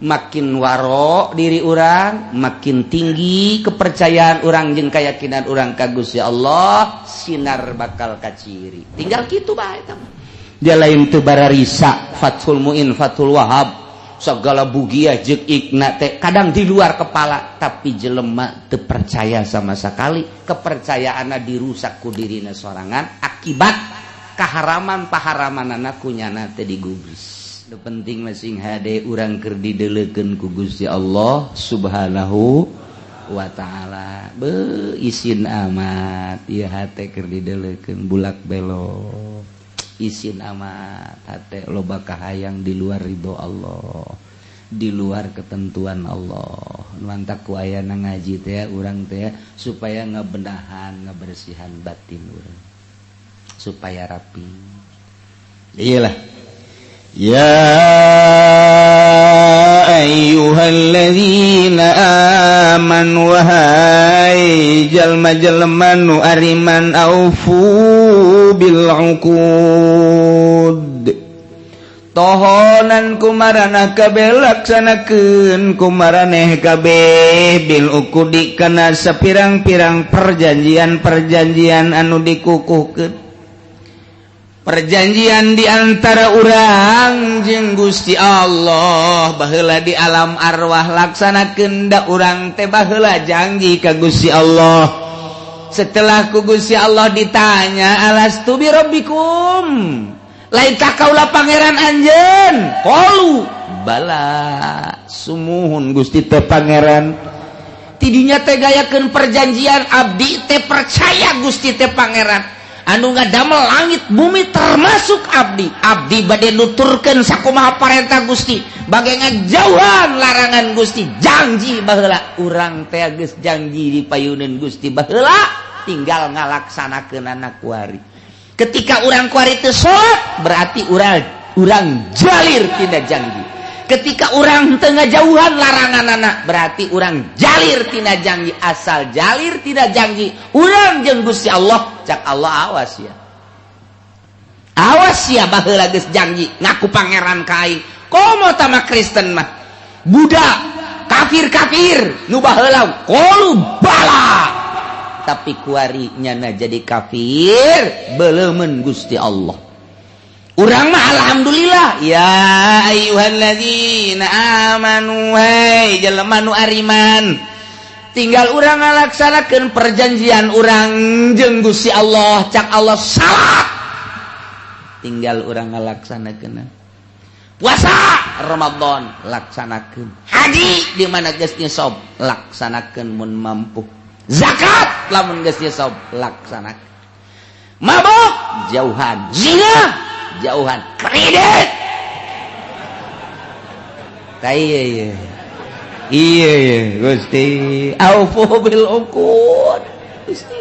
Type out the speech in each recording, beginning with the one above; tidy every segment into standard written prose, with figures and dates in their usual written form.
Makin waro diri urang, makin tinggi kepercayaan urang jeung keyakinan urang ka Gusti Allah, sinar bakal kaciri. Tinggal kitu bae eta mah. Dia lain teu bararisa Fathul Muin, Fathul Wahab, segala bugia jeung ikna teh kadang di luar kepala, tapi jelema teu percaya sama sekali, kepercayaanna dirusak ku dirina sorangan akibat kaharaman paharamanana ku nyana teh digubris. Nu penting masing hade urang keur dideulekeun ku Gusti Allah Subhanahu wa taala. Be isin amat ieu hate keur dideulekeun, bulak belok. Isin amat hate loba kahayang di luar ridho Allah, di luar ketentuan Allah. Mantak ku ayana ngaji teh urang teh supaya ngebenahan, ngebersihan batin urang supaya rapi. Iyalah. يا أيها الذين آمنوا wahai jalma-jalma nu ariman, أوفوا بالعقود tohonan ku maraneh kabeh, laksanakeun ku maraneh kabeh, بالعقود kana sapirang-pirang perjanjian-perjanjian anu dikukuhkeun, perjanjian di antara urang jeung Gusti Allah baheula di alam arwah. Laksanakeun, da urang teh baheula janji ka Gusti Allah. Setelah ku Gusti Allah ditanya, "ألست بربكم?" Lainkah kaula pangeran anjeun? قالوا بلى, sumuhun, Gusti teh pangeran. Tidinya teh gayakeun perjanjian, abdi teh percaya Gusti teh pangeran anu ngadamel langit bumi, termasuk abdi. Abdi bade nuturkeun sakumaha parentah Gusti, bade ngajauhan larangan Gusti. Janji baheula urang teh geus janji di payuneun Gusti baheula, tinggal ngalaksanakeun anak kuari. Ketika urang kuari teu salat, berarti urang urang jalir tina janji. Ketika urang teu ngajauhan larangan anak, berarti urang jalir tina janji. Asal jalir tina janji urang jeung Gusti Allah, cak Allah, "Awas ya, awas ya, baheula geus janji ngaku pangeran ka aing." Komo tama Kristen mah, Buddha, kafir-kafir nu baheula قالوا بلى, tapi kuari nyana jadi kafir, beleumeun Gusti Allah. Urang mah alhamdulillah. يا أيها الذين آمنوا, hey jelema nu ariman, tinggal urang ngalaksanakeun perjanjian urang jeung Gusti Allah. Cak Allah salat, tinggal urang ngalaksanakeun. Puasa Ramadan, laksanakeun. Haji di mana geus nisab, laksanakeun mun mampu. Zakat lamun geus nisab, laksanakeun. Mabok jauhan, zina jauhan, kredit. Ta iya, Gusti, أوفوا بالعقود. Gusti,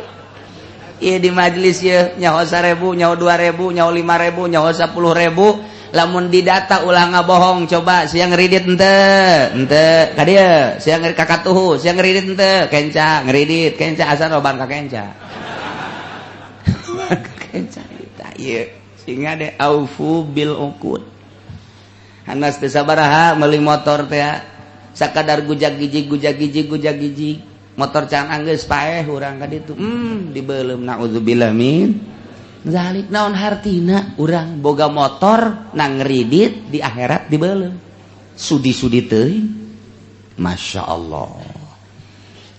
iya, di majelis ya nyaho 1000, nyaho 2000, nyaho 5000, nyaho 10.000. Lamun didata, ulah ngabohong. Coba sia ngeridit ente? Ente ka dieu, sia ngeridit kakatuhu, sia ngeridit ente? Kenca ngeridit, kenca asal roban ka kenca, kenca. Ieu sehingga deh, أوفوا بالعقود. Hanas teh sabaraha meuli motor teh, sakadar gujag gijig, gujag gijig, gujag gijig, motor can anggeus paeh urang ka ditu, dibeuleum. Naudzubillah min zalik. Naon hartina urang boga motor nang ngeridit, di akhirat dibeuleum? Sudi-sudi teuing. Masya Allah.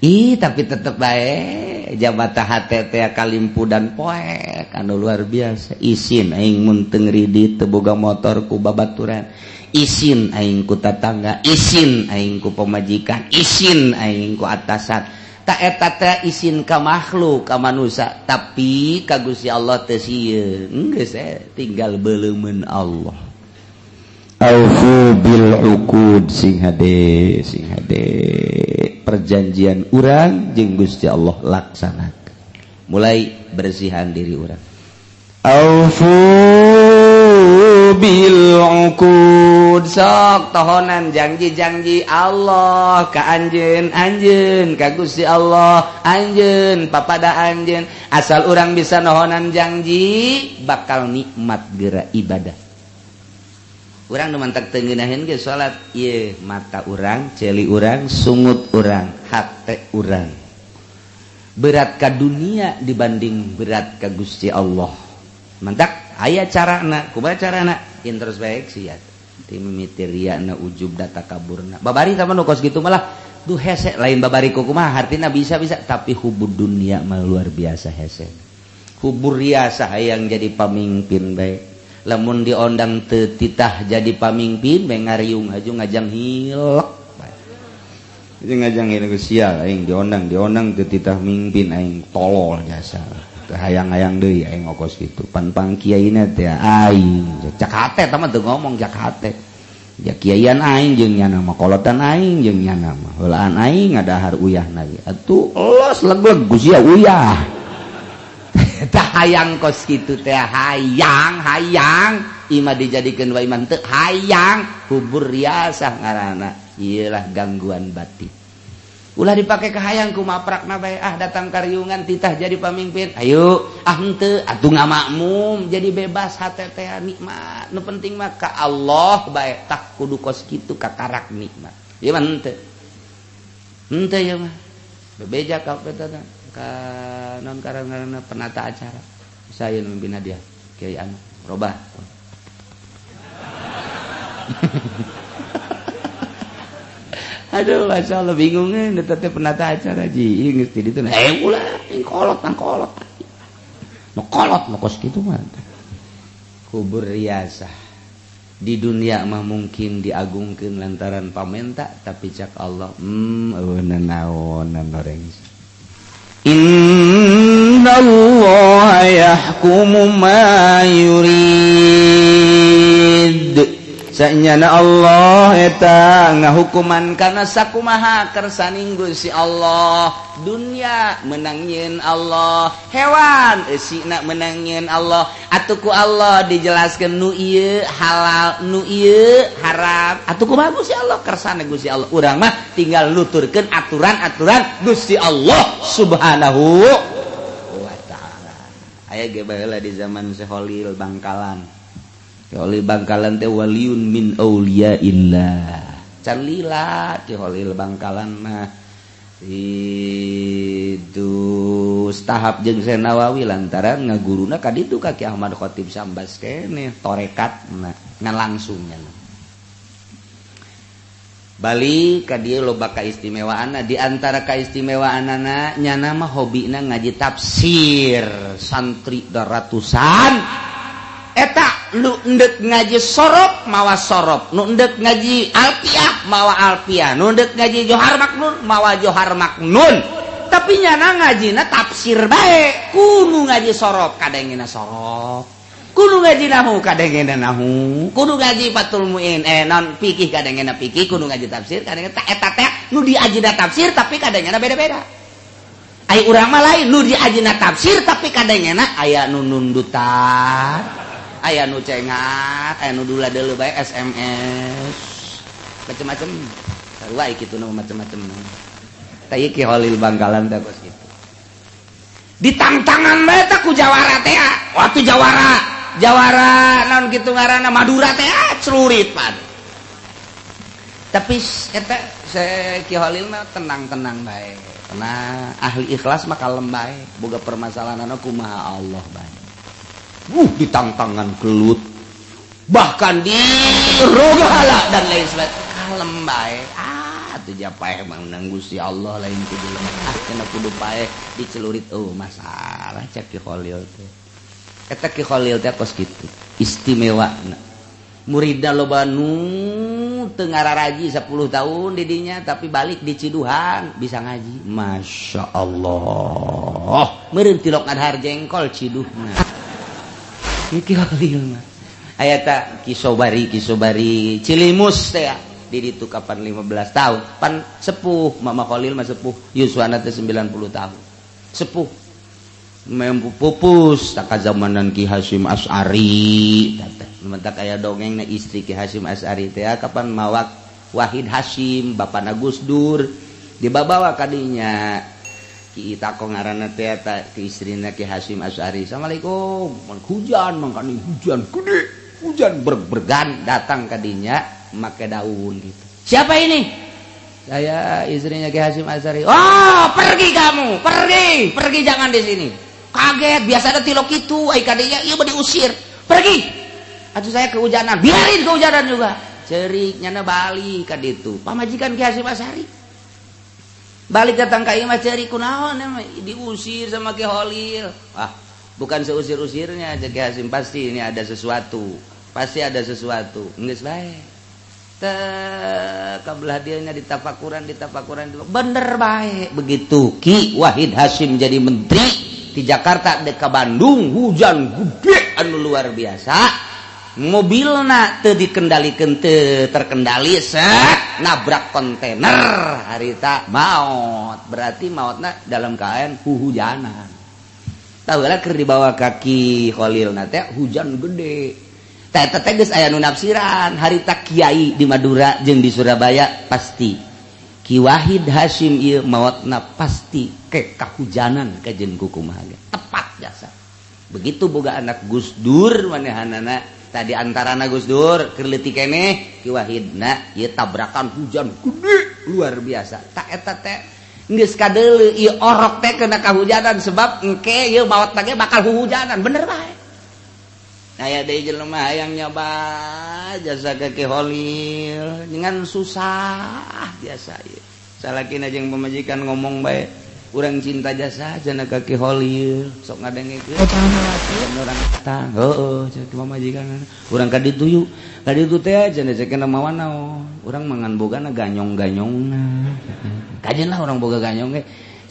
Ih, tapi tetep bae jabata hate teh kalimpudan poek anu luar biasa. Isin aing mun teu ngridit, teu boga motor, ku babaturan, isin aing ku tatangga, isin aing ku pamajikan, isin aing ku atasan. Tak eta teh isin ka makhluk, ka manusia, tapi ka Gusti Allah teu sieun. Geus tinggal beuleumeun Allah. أوفوا بالعقود. Sing hade, sing hade, perjanjian urang jeung Gusti Allah laksanakan, mulai bersihan diri urang. أوفوا بالعقود. Sok tohonan janji-janji Allah ka anjeun, anjeun ka Gusti Allah, anjeun papada anjeun. Asal urang bisa nohonan janji, bakal nikmat geura ibadah. Urang nu mantak teu ngeunaheun ge salat ieu mata urang, ceuli urang, sungut urang, hate urang. Berat ka dunia dibanding berat ka Gusti Allah. Mantak aya carana, kumaha carana? Introspeksi ya. Ti mimiti riana, ujub, data kaburna. Babari sama nu kos kitu malah duh hese, lain babari ku kumaha hartina bisa-bisa, tapi hubud dunia mah luar biasa hese. Hubur riasa hayang jadi pamimpin bae. Lamun diondang teu titah jadi pamimpin bae ngariung haju ngajang hilek bae. Itu ngajang hilek, sial aing diondang diondang teu titah mimpin, aing tolol jasa. Teu hayang-hayang deui aing ngokos kitu. Pan-pang kiaina teh aing. Cak hate eta mah teu ngomong, cak hate. Ya kiaian aing jeung nyana mah, kolotan aing jeung nyana mah. Heulaan aing ngadahar uyah ge. Atuh los leg-leg ku sia uyah. Tah hayang kos kitu teh, hayang hayang imah dijadikeun wae iman teu hayang, hubur riasah ngaranna. Iyalah gangguan batin. Ulah dipake ke hayang ku maprakna bae, ah datang kariungan titah jadi pamimpin. Ayo ah henteu atuh ngamakmum jadi bebas hate teh nikmat. Nu penting mah ka Allah bae, tah kudu kos kitu kakarak nikmat. Ieu mah henteu. Henteu ieu mah. Bebeja ka eta ka non karang-karangna penata acara. Saya mimpin hadiah Kiai anu robah. Aduh, masya Allah bingungnya, teh penata acara ji, geus di ditu. Eh ulah, aing kolot, nang kolot. Nu kolot nu kos kitu mah. Kubur riasah. Di dunia mah mungkin diagungkeun lantaran pamenta, tapi cak Allah, eueuh naonan oreng. Innallaha yahkumu ma yurid. Sanyana Allah eta ngahukuman kana sakumaha kersaning Gusti Allah. Dunia menang nyeun Allah, hewan eusina menang nyeun Allah. Atuh ku Allah dijelaskeun nu ieu halal, nu ieu haram. Atuh kumaha Gusti Allah kersane Gusti Allah. Urang mah tinggal nuturkeun aturan-aturan Gusti Allah Subhanahu wa taala. Aya ge baheula di zaman Syekh Bangkalan. Ki Bangkalan teh waliun min auliyaillah. Can lila Ki Holil Bangkalan mah itu tahap jeung Syekh Nawawi lantaran ngaguruna ka ditu ka Ki Ahmad Khatib Sambas keneh torekatna ngan langsungnya. Balik ka dieu loba kaistimewaanna, di antara kaistimewaanana nyana mah hobina ngaji tafsir santri ratusan. Eta nu endek ngaji sorop mawa sorop, nu endek ngaji alpiah mawa alpiah, nu endek ngaji johar maknun mawa johar maknun. Tapi nyana ngajina tafsir bae, kudu ngaji sorop kadengena sorop, kudu ngaji nahu kadengena nahu, kudu ngaji Fathul Muin non fikih kadengena fikih, kudu ngaji tafsir kadengena eta teh nu diajina tafsir tapi kadengena beda-beda. Ai urang mah lain, nu diajina tafsir tapi kadengena aya nu nundutan, aya nu cengat, aya nu dula deuleu bae SMS. Macem-macem. Sarua kitu nu macem-macem. Tah ieu Ki Holil Bangkalan teh kos kitu. Ditangtangan bae teh ku jawara teh. Waktu jawara, jawara naon kitu ngaranna Madura teh celurit pan. Tapi eta Ki Holil mah tenang-tenang bae. Tenang, ahli ikhlas mah kalem bae, boga permasalahanna kumaha Allah bae. Ditangtangan gelut bahkan dirogahala dan lain sebagainya, kalem bae. Ah tuh paeh mah menang Gusti Allah lain kudu lemah, ah kena kudu paeh dicelurit, oh masalah cek Ki Khalil teh. Eta Ki Khalil teh kos kitu istimewa muridna loba nu teu ngararaji 10 tahun didinya tapi balik di Ciduhan bisa ngaji. Masya Allah meureun tilok ngadahar jengkol Ciduhna. Ki Khalil mah aya ta Ki Sobari, Ki Sobari Cilimus teh di ditu kapan 15 tahun pan sepuh. Mama Khalil mah sepuh, yuswana teh 90 tahun sepuh pupus tak zamanan Ki Hasyim Asy'ari. Mentak aya dongeng na istri Ki Hasyim Asy'ari teh kapan mawak Wahid Hasyim bapana Gus Dur dibabawa kadinya Ki Itako ngaranna teh eta ki istrina Ki Hasyim Asy'ari. Assalamualaikum, hujan mangkani hujan gede. Hujan berbergan datang ka dinya make daun gitu. Siapa ini? Saya istrinya Ki Hasyim Asy'ari. Oh, pergi kamu, pergi, pergi, jangan di sini. Kaget, biasa ada tilok itu, ai kadinya ieu mah diusir. Pergi. Atuh saya kehujanan, biarin kehujanan juga. Cerik nyana balik ka ditu. Pamajikan Ki Hasyim Asy'ari. Balik datang ka imah cerik, kunaon diusir sama Ki Holil. Ah, bukan seusir-usirnya Ki Hasyim, pasti ini ada sesuatu. Pasti ada sesuatu. Geus bae. Kabelah dianya ditafakuran, ditafakuran, bener baik. Begitu Ki Wahid Hasyim jadi menteri di Jakarta dek ke Bandung, hujan gede anu luar biasa, mobilna teu dikendalikan, teu terkendali, set nabrak kontainer, harita maut. Berarti mautna dalam keadaan huhujanan. Tahu lah, keur dibawa ka Ki Khalil teh hujan gede. Teh teh geus aya nu nafsiran harita kiai di Madura jeung di Surabaya, pasti Ki Wahid Hasyim ieu mautna pasti ke kahujanan kajen kukumaha ge. Tepat jasa. Begitu boga anak Gus Dur, manehanana tadi antarana Gus Dur keur leutik keneh Ki Wahidna ieu tabrakan hujan gede luar biasa. Tak eta teh geus kadeuleu ieu orok teh kena kahujanan, sebab engke ieu maot ge bakal huhujanan. Bener bae. Aya deui jelema hayang nyoba jasa ka Ki Holil dengan susah biasa ieu. Salakina jeung pamajikan ngomong bae, urang cinta jasa cenah ka Ki Holil, sok ngadengekeun urang datang. Heueuh, cek pamajikan, urang ka ditu yuk. Ka ditu teh cenah cek mawa naon? Urang mangan bogana ganyong-ganyongna. Kajen lah urang boga ganyong ge.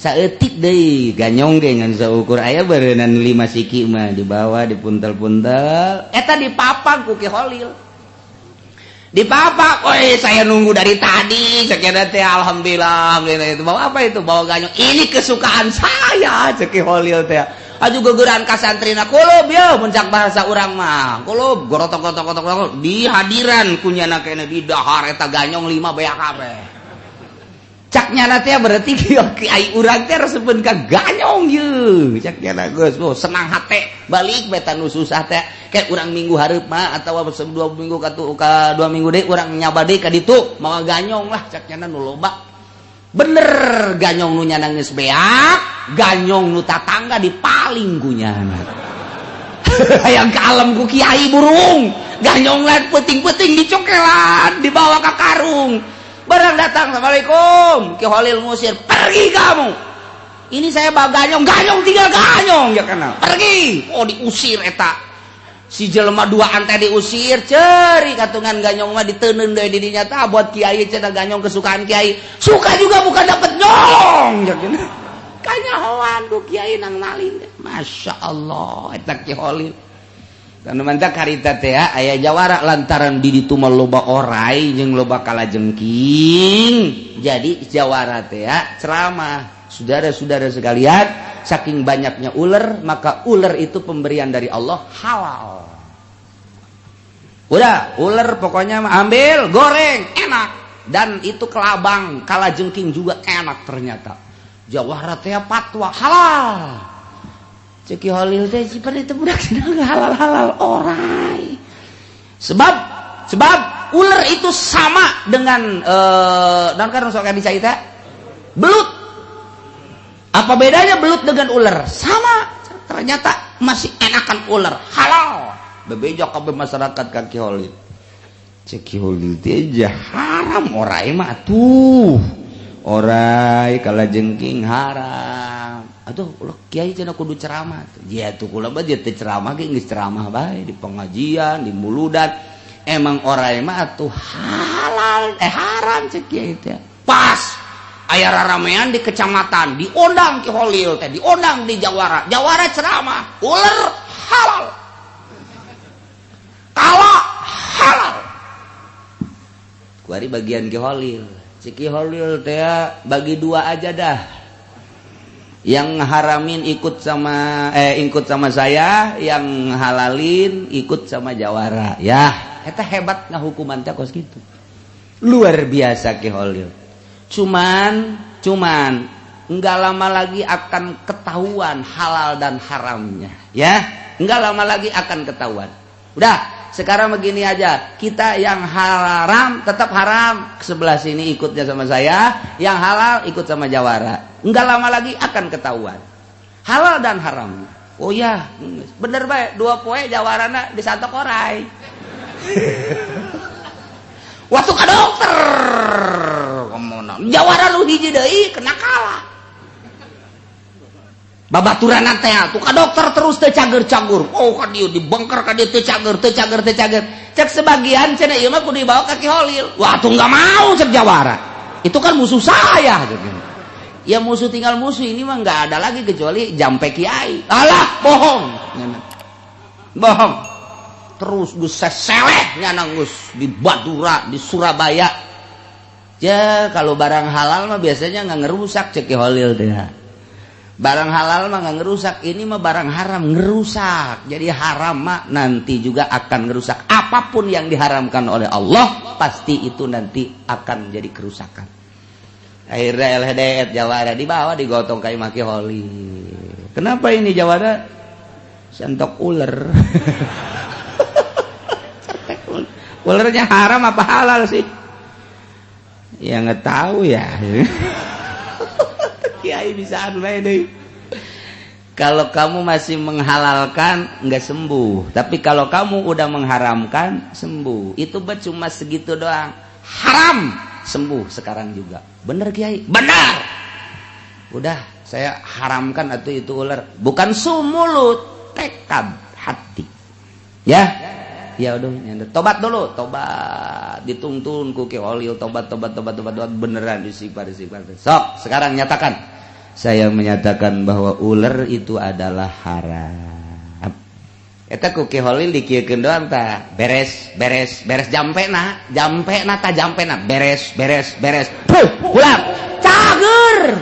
Saeutik deui ganyong ge ngan saukur aya beureunan 5 siki mah dibawa dipuntel-puntel eta dipapag ku Ki Holil. Dipapak, "Woi, saya nunggu dari tadi," cek teh, "alhamdulillah, alhamdulillah." Itu bawa apa itu? Bawa ganyong. Ini kesukaan saya, cek Ki Holil teh. Aju gegeran ka santrina, kulub ya, muncak bahasa urang mah. Kulub gorotok gotok gotok gotok di hadiran kunyana kene di dahar eta ganyong 5 beak kabeh. Cak nyana teh berarti kiai urang teh resepeun ka ganyong ye. Cak nyana geus, oh, senang hate balik beta nu susah teh kayak urang minggu hareup mah atawa 2 minggu ka, ka 2 minggu deui urang nyaba deui ka ditu mawa ganyong lah, cak nyana, nu loba. Bener, ganyong nu nyana geus beak, ganyong nu tatangga dipaling ku nyana. Hayang kalem ku kiai burung ganyong lain peuting-peuting dicokelan dibawa ke karung. Barang datang, "Assalamualaikum," Ki Holil ngusir, "Pergi kamu, ini saya bawa ganyong, ganyong tinggal ganyong ya kenal, pergi." Oh, diusir eta si jelema dua ante diusir, ceri katungan ganyong mah diteundeun deui di dinya tah buat kiai cenah, ganyong kesukaan kiai. Suka juga bukan dapet nyolong ya kenal kanyahoan ku kiai nang maling. Masya Allah eta Ki Holil. Karena mantak harita teh aya jawara lantaran di ditu mah loba orai jeung loba kalajengking. Jadi jawara teh ceramah, saudara-saudara sekalian, saking banyaknya ular, maka ular itu pemberian dari Allah, halal. Udah, ular pokoknya ambil, goreng, enak. Dan itu kelabang, kalajengking juga enak ternyata. Jawara teh fatwa halal. Cek Ki Holil teh sifat itu budak sedang halal-halal orai. Sebab sebab ular itu sama dengan dan kan sok dicaita belut. Apa bedanya belut dengan ular? Sama. Ternyata masih enakan ular, halal. Bebeja kabeh masyarakat ka Ki Holil. Cek Ki Holil teh haram orai mah tuh. Orai kalajengking haram. Atuh ulah kiai cenah kudu ceramah tuh. Ya tuh kula mah dia teh ceramah ge geus ceramah bae di pengajian, di muludan. Emang orai mah atuh halal eh haram cek kiai teh. Pas aya raramean di kecamatan, diundang Ki Holil teh, diundang di Jawara. Jawara ceramah, ular halal. Kala halal. Kuari bagian Ki Holil. Cek Ki Holil teh bagi dua aja dah. Yang haramin ikut sama saya, yang halalin ikut sama Jawara. Ya, eta hebat ngahukuman teh kos gitu. Luar biasa Ki Holil. Cuman cuman nggak lama lagi akan ketahuan halal dan haramnya, ya. Nggak lama lagi akan ketahuan. Udah, Sekarang begini aja, kita yang haram tetap haram, sebelah sini ikutnya sama saya, yang halal ikut sama jawara. Enggak lama lagi akan ketahuan halal dan haram. Oh ya, bener baik, 2 poe jawarana disantok orai. Waktu ke dokter jawara lu hiji deui kena kalah babaturan teh tuh ka dokter terus teu cager-cagur. Oh, ka dieu dibongkar, ka dieu teu cager, teu cager, teu cager. Cek sebagian cenah, ieu mah kudu dibawa ka Ki Holil. Wah, tuh nggak mau cek jawara, itu kan musuh saya gitu. Ya musuh tinggal musuh, ini mah nggak ada lagi kecuali jampe kiai. Alah, bohong bohong terus. Gus seseleh nyana Gus di Badura, di Surabaya ya. Kalau barang halal mah biasanya nggak ngerusak, cek Ki Holil deh. Barang halal mah nggak ngerusak, ini mah barang haram ngerusak. Jadi haram mah nanti juga akan ngerusak. Apapun yang diharamkan oleh Allah pasti itu nanti akan menjadi kerusakan. Akhirnya LHDR jawara dibawa, digotong kayak maki Holil. Kenapa ini jawara? Sentok ular. Ularnya haram apa halal sih ya? Nggak tahu ya. Kiai bisa deh. Kalau kamu masih menghalalkan, nggak sembuh, tapi kalau kamu udah mengharamkan, sembuh. Itu cuma segitu doang. Haram, sembuh sekarang juga. Bener, Kiai? Benar. Udah, saya haramkan atau itu ular. Bukan sumulut, tekad hati ya. Ya udah, tobat dulu, tobat, dituntun ku Ki Holil, tobat, tobat, tobat, tobat, tobat, beneran istighfar, istighfar. Sok sekarang nyatakan, saya menyatakan bahwa ular itu adalah haram. Eta ku Ki Holil dikieukeun doang tah, beres, beres, beres, jampena, jampena ta, jampena, beres, beres, beres. Puh, pulang, cager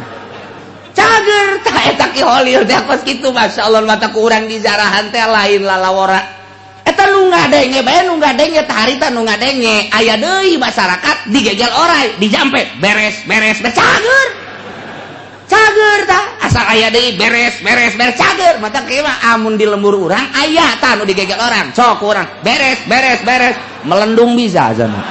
cager tah. Eta Ki Holil teh kos kitu, Masya Allah. Mata ku urang di jarahan teh lain lalawora. Eta nu ngadenge bae, nu ngadenge tah harita, nu ngadenge aya deui masyarakat digegel orai, dijampe, beres, beres, beres, cager cager tah. Asal aya deui, beres, beres, beres, cager. Mata kieu mah amun di lembur urang aya tah nu digegel orang, sok urang beres, beres, beres, melendung bisa sana.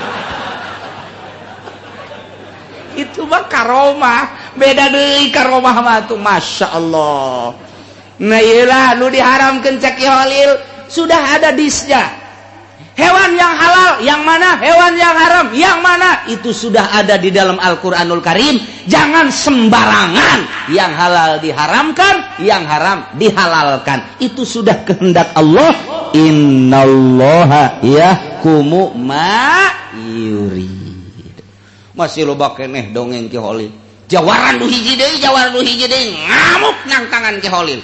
Itu mah karomah, beda deui karomah mah tuh, Masya Allah. Nah, iyalah nu diharamkeun cek Holil sudah ada disnya. Hewan yang halal yang mana, hewan yang haram yang mana, itu sudah ada di dalam Al-Quranul Karim. Jangan sembarangan yang halal diharamkan, yang haram dihalalkan. Itu sudah kehendak Allah. Innallaha yahkumu ma yurid. Masih loba keneh dongeng Ki Holil. Jawaran du hiji deui, jawaran du hiji deui ngamuk nangtangan Ki Holil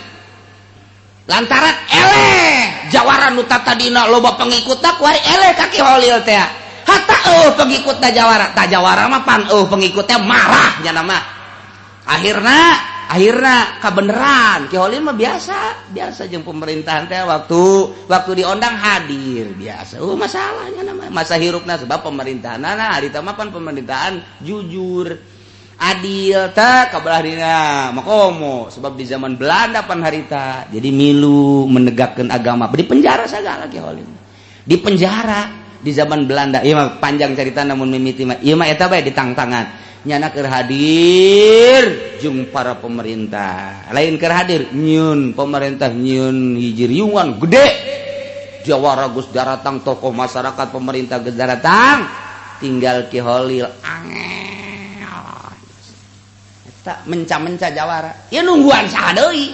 lantaran eleh jawara nu tadina loba pengikutna, kuari eleh ka Ki Holil teh. Hatta eueuh pengikutna jawara tah, jawara mah pan eueuh pengikutnya, marah nya mah. Akhirna, akhirna kabeneran Ki Holil mah biasa biasa jeung pemerintahan teh. Waktu waktu diondang hadir biasa. Oh, masalahnya nama masa hirupna sebab pemerintahan. Nah, harita mah pan pemerintahan jujur adil tak kabelah dina makomo, sebab di zaman Belanda pan harita jadi milu menegakkan agama, di penjara segala. Ki Holil di penjara di zaman Belanda. Ieu mah panjang cerita, namun mimiti mah ieu mah eta bae ditangtangan nyana keur hadir jeung para pemerintah. Lain keur hadir, nyieun pemerintah nyieun hiji riungan gede. Jawara geus daratang, tokoh masyarakat, pemerintah geus daratang, tinggal Ki Holil angel tak menca-menca jawara ya. Nungguan saha deui?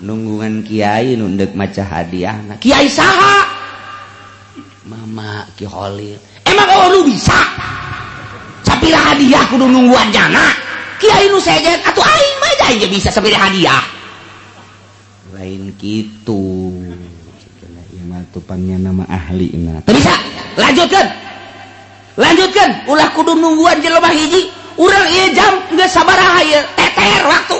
Nungguan kiai nu deuk maca hadiah. Kiai saha? Mama Ki Holil. Emang oh lu bisa sapira hadiah kudu nungguan jana kiai nu sejen? Atuh aing mah aing bisa sapira hadiah. Lain kitu ieu mah, tupangnya nama ahli na. Teu bisa, lanjutkan, lanjutkan, ulah kudu nungguan jelema hiji. Urang ieu jam geus sabaraha ieu? Teter waktu.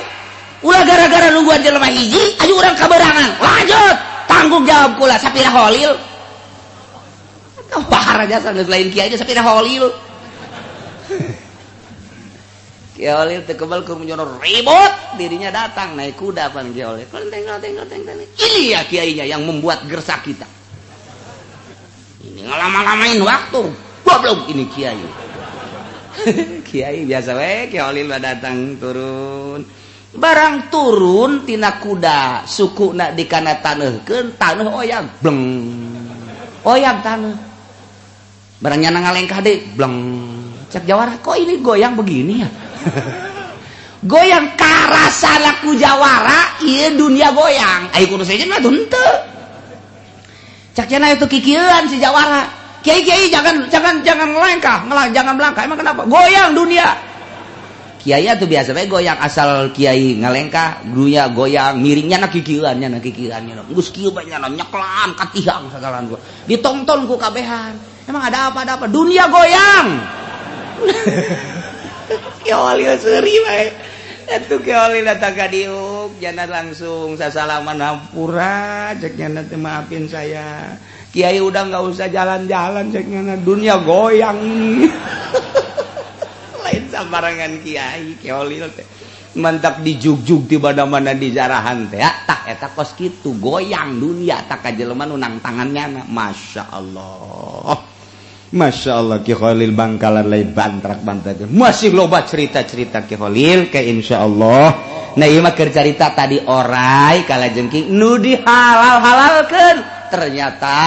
Ulah gara-gara nungguan jelema hiji ayo urang kaberangan. Lanjut, tanggung jawab kula sapira Holil. Bahar aja geus lain kiai sapira Holil. Kiai Holil teu kebal keur ribut, dirinya datang naik kuda pan Kiai Holil. Tengok, tengok, tengok, ini ya kiainya yang membuat gersak kita. Ini ngelama-lamain waktu, goblok ini kiai. Kiai biasa we. Kiai Holil datang, turun. Barang turun tina kuda, suku nak dikana taneuhkeun, taneuh oyag, bleng, oyag taneuh. Barangnya ngalengkah deui, bleng. Cek jawara, "Kok ini goyang begini ya?" Goyang karasana ku jawara ieu dunia goyang. Ayo kudu sejen mah henteu. Cek cenah itu kikieuan si jawara, "Kiai, kiai, jangan, jangan, jangan ngelengkah, ngelah, jangan melangkah." "Emang kenapa?" "Goyang dunia." Kiai tuh biasa bae goyang, asal kiai ngalengkah dunia goyang miringnya. Nak kikieuan nya, nak kikieuan nya, geus kieu bae nya, nyeklan ka tiang sagalan gua ditonton ku kabehan. "Emang ada apa? Ada apa?" "Dunia goyang." Kiai seuri bae atuh. Kiai datang ka diuk jana langsung sasalaman, "Hampura," cek nya, "nanti maafin saya, kiai, udah nggak usah jalan-jalan," cek nya, "dunia goyang ini." Lain sambarangan kiai Kiai teh, mantap dijugjug di mana-mana di jarahan teh tah eta kos kitu goyang dunia tak ka jelema nu nang tangannya. Masya Allah, Masya Allah, Ki Khalil Bangkalan lain bantrak bantrak. Masih loba cerita-cerita Ki Khalil ke insya Allah. Nah, ieu mah keur carita tadi orai kalajengking nu dihalal-halalkeun ternyata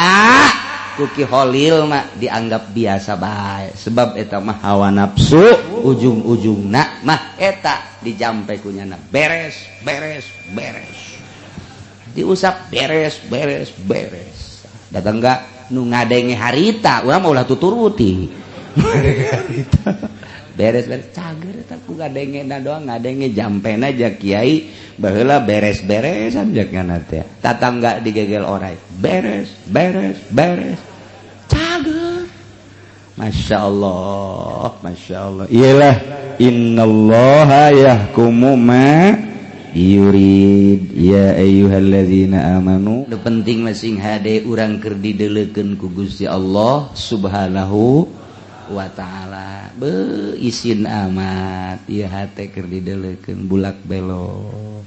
ku Ki Khalil mah dianggap biasa bae, sebab eta mah hawa nafsu, ujung-ujungna mah eta dijampe ku nyana beres beres beres, diusap beres beres beres. Datang enggak nu ngadenge harita, urang mah ulah tuturuti harita beres beres cager eta ku ngadenge doang, ngadenge jampena aja. Kiai baheula beres-beresan jak teh, tatangga digegel orai beres beres beres cager. Masya Allah, Masya Allah. Iyalah, innallaha yahkumu ma yurid ya ayyuhalladzina amanu. Nu penting masing hade urang keur dideleukeun ku Gusti Allah Subhanahu wa Ta'ala. Be isin amat ieu hate keur dideleukeun, bulak belok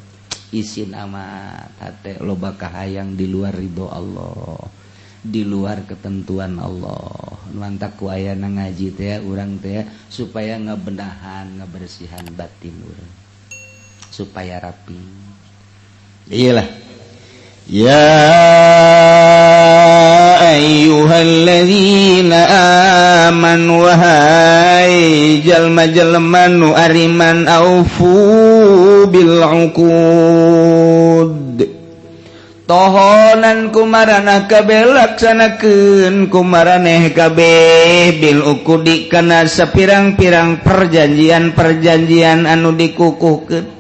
isin amat hate, loba kahayang di luar ridho Allah, di luar ketentuan Allah. Mantak ku ayana ngaji teh urang teh supaya ngebenahan, ngebersihan batin urang supaya rapi. Iyalah, ya ayyuhalladzina amanu, wahai jalma-jalma nu ariman, aufu bil uqud, tohonan kumaraneh kabeh, laksanakeun kumaraneh kabeh, bil uqudi kana sapirang-pirang perjanjian-perjanjian anu dikukuhkeun,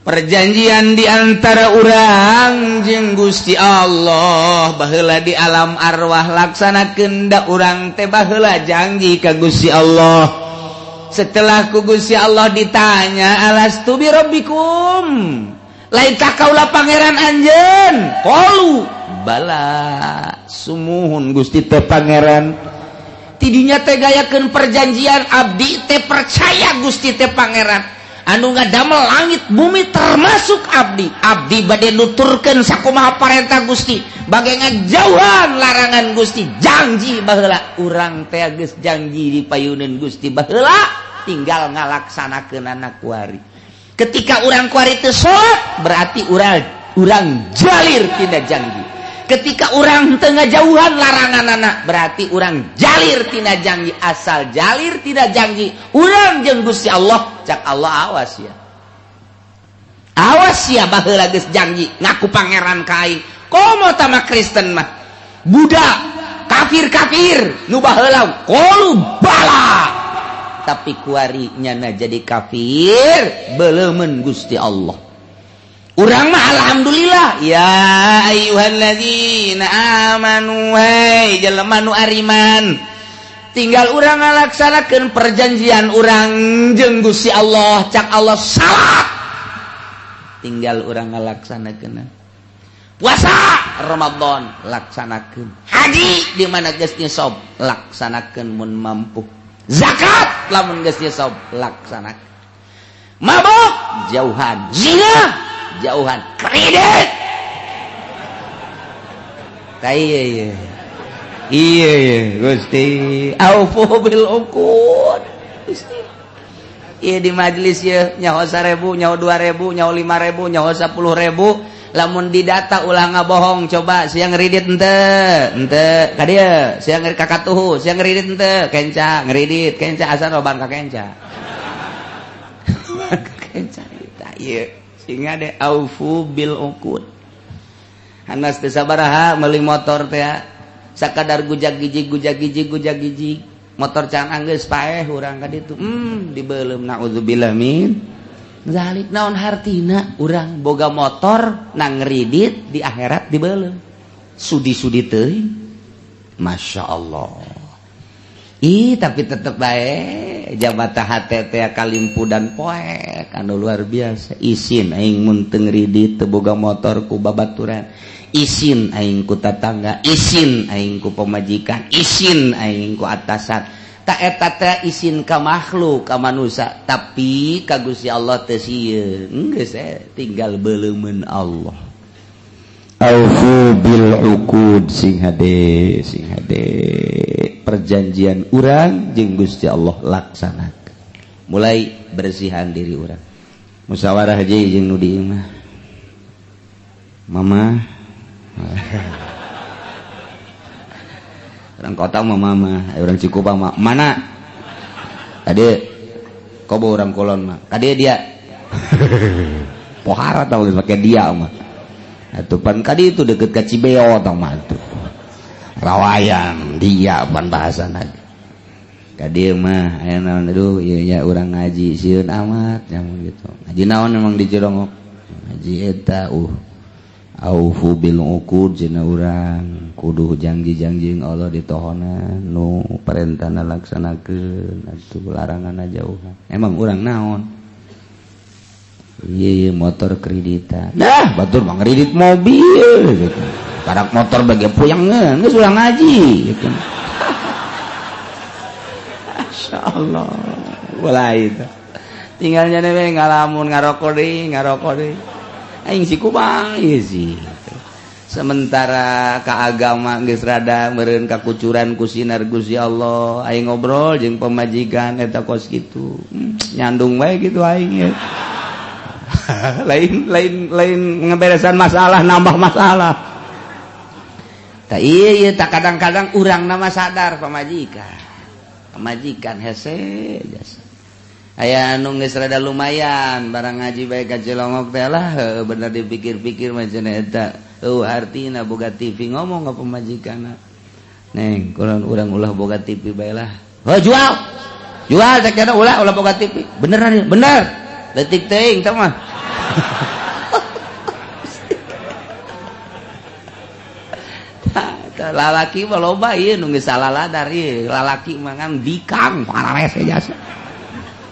perjanjian di antara urang jeung Gusti Allah baheula di alam arwah. Laksanakeun da urang teh baheula janji ka Gusti Allah. Setelah ku Gusti Allah ditanya, "Alastu bi rabbikum, lain ka kaula pangeran anjeun?" Qalu bala, sumuhun, Gusti teh pangeran. Tidinya teh gayakeun perjanjian, abdi teh percaya Gusti teh pangeran anu ngadamel langit bumi, termasuk abdi. Abdi bade nuturkeun sakumaha parentah Gusti, bade ngajauhan larangan Gusti. Janji baheula urang teh geus janji di payuneun Gusti baheula, tinggal ngalaksanakeun anak kuari. Ketika urang kuari teu salat, berarti urang urang jalir tina janji. Ketika urang teu ngajauhan larangan anak, berarti urang jalir tina janji. Asal jalir tina janji urang jeung Gusti Allah, cak Allah, "Awas ya, awas ya, baheula geus janji ngaku pangeran ka aing." Komo tama Kristen mah, Buddha, kafir-kafir nu baheula qalu bala, tapi kuari nyana jadi kafir, beleumeun Gusti Allah. Urang mah alhamdulillah, ya ayyuhalladzina amanu, hey jelema nu ariman, tinggal urang ngalaksanakeun perjanjian urang jeung Gusti Allah. Cak Allah salat, tinggal urang ngalaksanakeun. Puasa Ramadan, laksanakeun. Haji di mana geus nisab, laksanakeun mun mampu. Zakat lamun geus nisab, laksanakeun. Mabok jauhan, zina jauhan, kredit. Tai iya. Iya Gusti, aufu bil uqud. Gusti, iya di majelis ya nyaho 1000, nyaho 2000, nyaho 5000, nyaho 10.000. Lamun didata ulah ngabohong. Coba siang ngeridit ente, ente ka dieu siang kakatuhu, siang ngeridit ente, kenca ngeridit kenca, asal roban ka kenca, kenca. Ieu sehingga de aufu bil uqud. Hanas teu sabaraha meuli motor teh, sakadar gujag gijig, gujag gijig, gujag gijig, motor can anggeus paeh urang ka ditu, dibeuleum. Naudzubillah min zalik. Naon hartina urang boga motor nang ngeridit, di akhirat dibeuleum, sudi-sudi teuing. Masya Allah. Ih, tapi tetep bae jabata hate teh kalimpudan poek anu luar biasa. Isin aing mun teu ngridit, teu boga motor, ku babaturan isin aing, ku tatangga isin aing, ku pamajikan isin aing, ku atasan. Tak eta teh isin ka makhluk, ka manusia, tapi ka Gusti Allah teu sieun. Geus tinggal beuleumeun Allah. Aufu bil uqud. Sing hade, sing hade perjanjian urang jeung Gusti Allah, laksanakan. Mulai bersihan diri urang, musyawarah jeung nu di imah. Mama, orang kota mah mama, orang Cikupa mah mana tadi kobo, orang Kulon mah tadi dia pohara tau pakai dia mah. Atuh pan kadi itu deket ke Cibeo tau mah tuh rawayan dia pan bahasa lagi. Kadi mah aya naon, aduh ieu nya urang ngaji sieun amat nyamun gitu. Ngaji naon emang di Cilongok? Ngaji eta aufu bil uqud cenah, urang kudu janji-janji Allah ditohonan, nu perintahna laksanakeun atuh, laranganna jauhan. Emang urang naon? Iya, motor kreditan. Nah, batur mah ngredit mobil gitu. Karak motor bagi puyangeun, geus ulah ngaji gitu. Masya Allah. Mulai itu. Tinggalnya we ngalamun, ngarokok deui, ngarokok deui. Aing si kumaha ieu sih. Sementara ka agama geus rada meureun kakucuran ku sinar Gusti Allah. Aing ngobrol jeung pamajikan eta kos kitu. Nyandung bae gitu aing ya. Lain lain lain ngeberesan masalah, nambah masalah. Tak iya iya tak kadang-kadang urang nama sadar pamajikan. Pamajikan hese jasa. Aya anu geus rada lumayan barang ngaji bae ka Cilongok teh lah, bener dipikir-pikir mah cenah eta eueuh artina boga TV. Ngomong ka pamajikanna, "Neng, kurang urang ulah boga TV bae lah." "Heuh, jual jual," cek eta, "ulah ulah boga TV." "Beneran?" "Bener." Leutik teuing teh mah. Lalaki mah loba ieu nu geus salah ladar ieu. Lalaki mah kan bikang hararese jasa,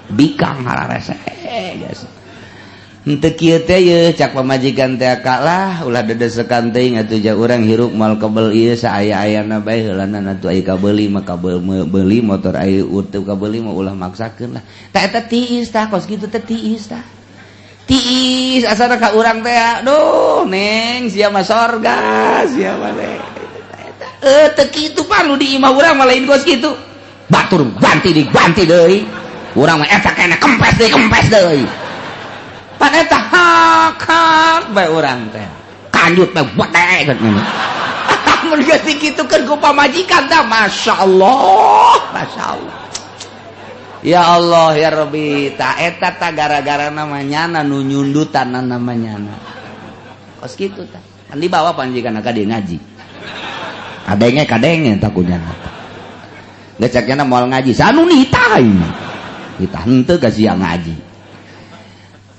bikang hararese jasa. Henteu kieu teh ye, cak pamajikan teh lah, ulah dedesekan teuing atuh ja, urang hirup moal kebel ieu, saaya-ayana bae heulana atuh. Aya kabeuli mah kabeuli motor, aya teu kabeuli mah ulah maksakeun lah. Tah eta tiis tah, kos kitu teh tiis tah, tiis asana ka urang teh. Aduh Neng, sia mah sorga sia mah teh. Eh, teu kitu pan nu di imah urang mah lain kos kitu. Batur ganti diganti deui, urang mah eta kena kempes deui, kempes deui. Pan eta hak hak bae urang teh, kanjut bae bete gitu. Mun geus dikitukeun ku pamajikan tah, Masya Allah, Masya Allah, ya Allah ya Rabbi. Ta eta ta gara-gara namanya nu nyundutan namanya kos kitu tah. Kan dibawa pamajikan ka dieu ngaji, kadenge kadenge takutnya geus cakna moal ngaji sanu nitah kita henteu ka sia ngaji.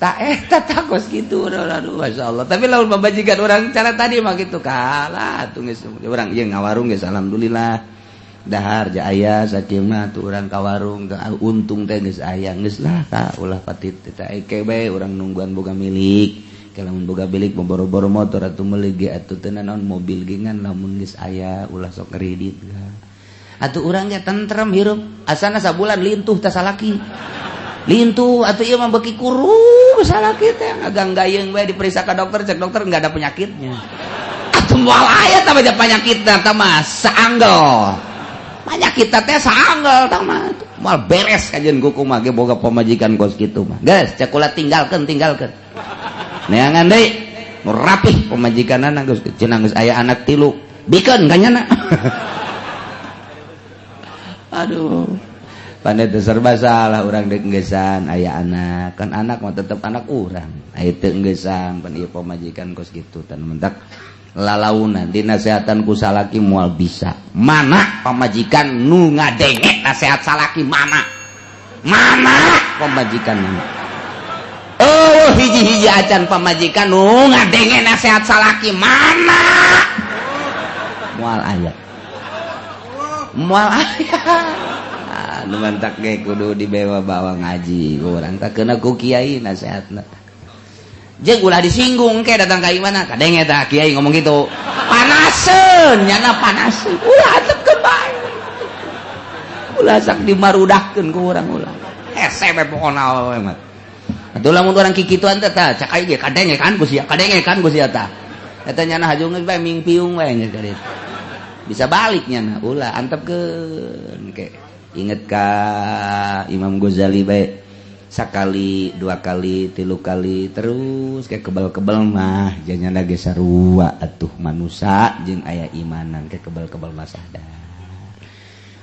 Tak eta tak kos kitu. Aduh, Masya Allah. Tapi lamun pamajikan urang cara tadi mah gitu kalah tuh geus urang ieu ngawarung geus alhamdulillah dahar ja aya sakieu mah tuh. Urang ka warung untung teh geus aya, geus lah ka ulah patit teh eke bae urang nungguan boga milik. Lamun boga milik mau boro-boro motor atuh meuli ge atuh teu naon, mobil ge ngan lamun geus aya ulah sok kredit atuh. Urang ge tentrem hirup, asana sabulan lintuh teh salaki lintuh atuh. Ieu mah beuki kurus salaki teh, ngagang gayeng bae. Diperiksa ka dokter, cek dokter enggak ada penyakitnya. Atuh moal aya tah baca penyakit tah mah saanggel. Penyakit teh saanggel tah mah. Moal beres kajian kumaha ge boga pamajikan kos kitu mah. Geus cek kula tinggalkeun tinggalkeun. Neangan deui nu rapih pamajikanana geus cenah geus aya anak 3. Bikeun ka nyana. Aduh. Pandai teu serba salah urang deuk enggesan aya anak. Kan anak mah tetep anak urang. Aya teu enggesan pan ieu pamajikan kos kitu tan mentak lalaunan dinasehatan ku salaki moal bisa. Mana pamajikan nu ngadenge nasehat salaki mana? Mana pamajikan mana? Oh hiji-hiji acan pamajikan nu ngadenge nasehat salaki mana? Moal aya. Moal aya. Nu mantak ge kudu dibawa-bawa ngaji urang tak kena ku kiai nasehatna. Jeung ulah disinggung ke datang ka imana kadenge tah kiai ngomong gitu. Panaseun nyana panaseun. Ulah antepkeun bae. Ulah sak dimarudahkeun ku urang ulah. Hese we pokona we mah. Atuh lamun urang kikituan teh tah cak aing ge kadenge kan ku sia, kadenge kan ku sia tah. Eta nyana hajung geus bae mingpiung bae geus ka ditu. Bisa balik nyana ulah antepkeun ke. Ingat ka Imam Ghazali baik sakali 2 kali 3 kali terus kayak kebal-kebal mah janya lagi sarua atuh manusia jeung aya imanan kayak kebal-kebal mah sadar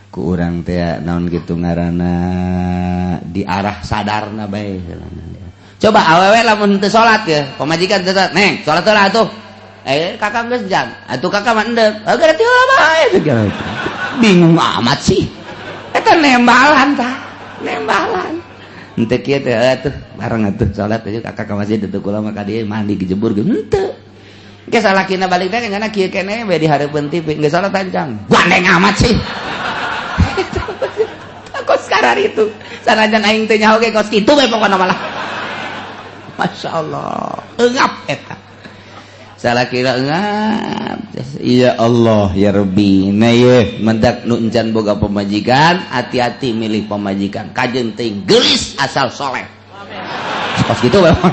ku urang teh naon kitu ngaranna di arah sadarna bae. Coba awewe lamun teu salat ya pamajikan teu salat neng salat heula atuh kakak geus jam atuh kakak mah endek geus teu bae bingung amat sih. Eta nembalan tah, nembalan. Henteu kieu teh atuh bareng atuh salat aja kakak ka masjid teu kula mah ka dieu mandi gejebur ge henteu. Ge salakina balik teh nyana kieu keneh we di hareupeun TV geus salat ancang. Gandeng amat sih. Kos karar itu. Sanajan aing teu nyaho ge kos kitu we pokona malah. Masya Allah, eungap eta. Salakina eungap. Ya Allah ya Rabbi. Nah ye mendak nu encan boga pamajikan, hati-hati milih pamajikan. Kajeun teuing geulis asal soleh. Pas gitu memang.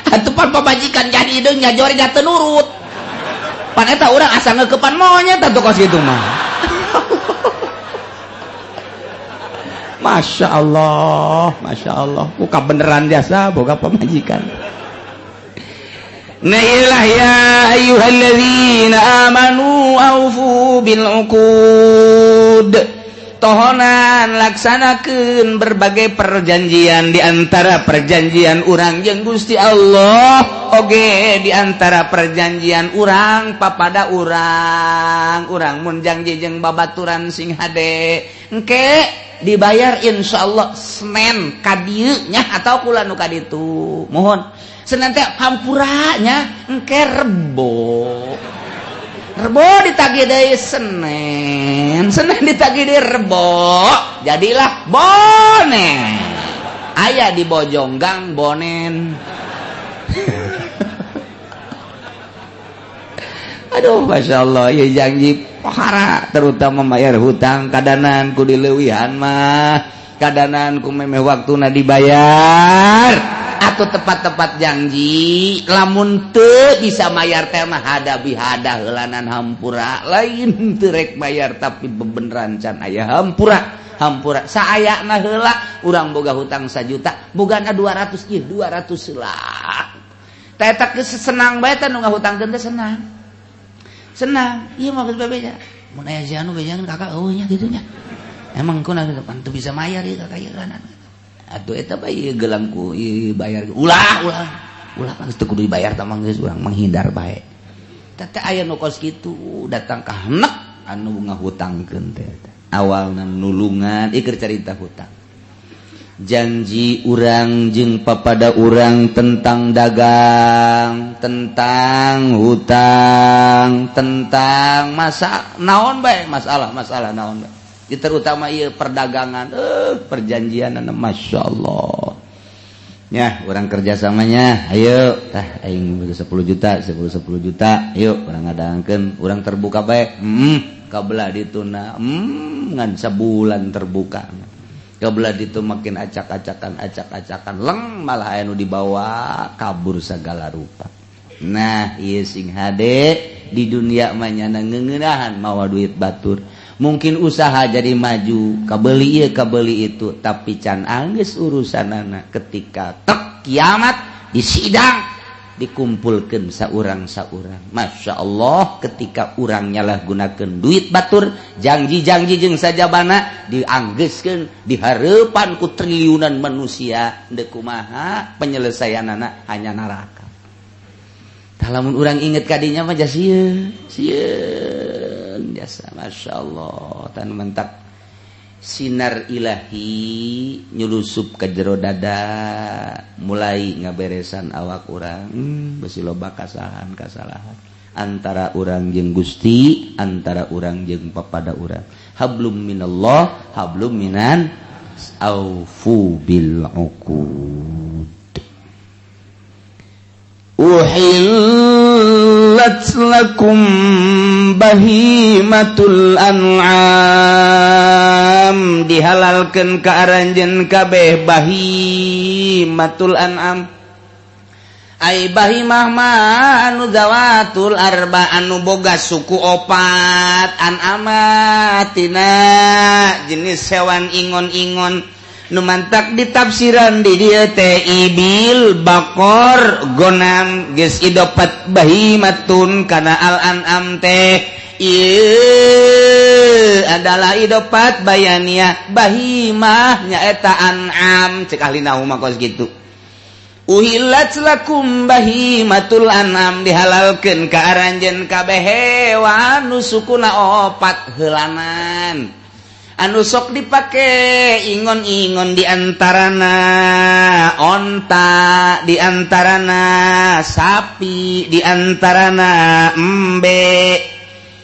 Atuh pan pamajikan jadi hideung nyajori teu nurut. Pan eta urang asa ngeukepan monyet atuh kos kitu mah. Masya Allah, Masya Allah. Buka beneran jasa boga pamajikan. Nailah ya ayyuhalladzina amanu aufu bil uqud. Tohonan laksanakeun berbagai perjanjian di antara perjanjian urang jeung Gusti Allah oge di antara perjanjian urang papada urang. Urang mun janji jeung babaturan sing hade engke dibayar insyaallah Senin ka dieu nya atau kula nu ka ditu. Mohon Senin teh hampuranya engke Rebo. Rebo ditagih deui Senin, Senin ditagih deui Rebo, jadilah bonen. Aya di Bojonggang bonen. Aduh, Masya Allah, ya janji pohara terutama bayar hutang kadanan ku dileuwihan mah, kadanan ku memeh waktuna dibayar. Atau tepat-tepat janji lamun teu bisa mayar teh mah hadabi hadah heulanan hampura lain teu rek bayar tapi bebeneran can aya hampura hampura saayana heula urang boga hutang 1 juta bogana 200 ieu 200 heula teh eta geus senang bae teh nu ngahutangkeun teh senang senang ieu mah geus bebeja mun aya si anu bejangan kakak eueuh nya kitu nya emang kunaon pan teu bisa mayar ieu kakak ieu kan. Atuh eta bae gelang ku ieu bayar ulah ulah ulah geus teu kudu dibayar tah mah geus urang menghindar bae. Teh aya nu kos kitu datang ka henek anu ngahutangkeun teh. Awalna nulungan ieu keur carita hutang. Janji urang jeung papada urang tentang dagang, tentang hutang, tentang masa naon bae masalah-masalah naon bae. Terutama iya perdagangan, perjanjian, Masya Allah. Ya, orang kerjasamanya, ayo, tah, aing 10 juta, 10 juta, ayo, orang ngadangkeun, orang terbuka bae, kabelah dituna, ngan sebulan terbuka. Kabelah ditu makin acak-acakan, leng malah anu dibawa kabur segala rupa. Nah, ieu sing hade di dunia mah nyana ngeuneunahan mawa duit batur, mungkin usaha jadi maju, kabeli ieu, kabeli itu, tapi can anggeus urusanana ketika tek kiamat di sidang dikumpulkan saurang-saurang. Masya Allah, ketika urang nyalahgunakan duit batur, janji-janji jeung sajabana dianggeuskeun di hareupan ku triliunan manusia, deuk kumaha penyelesaianana? Hanya neraka. Tah, lamun urang inget kadinya mah sieun sieun jasa. Masya Allah, tan mentak sinar ilahi nyulusup ke jero dada, mulai ngaberesan awak urang. Besi loba kasalahan kasalahan antara urang jeung Gusti, antara urang jeung papada urang. Hablum minallah, hablum minan, aufu bil uqud. Uhillat lakum bahimatul an'am, dihalalkeun ka aranjeun kabeh bahimatul an'am. Ai bahimah mah anu zawatul arba, anu boga suku opat. An'ama tina jenis hewan ingon-ingon nu mantak ditafsiran di dieu teh ibil, baqar, gonam, geus idopat bahimatun kana al an'am teh. Ieu adalah idopat bayania bahimah, nyaeta an'am, cek ahli nahwu mah kos kitu. Uhillat lakum bahimatul an'am, dihalalkeun ka aranjeun kabeh hewan nu sukuna opat heulanan, anu sok dipake ingon-ingon, diantarana onta, diantarana sapi, diantarana embe.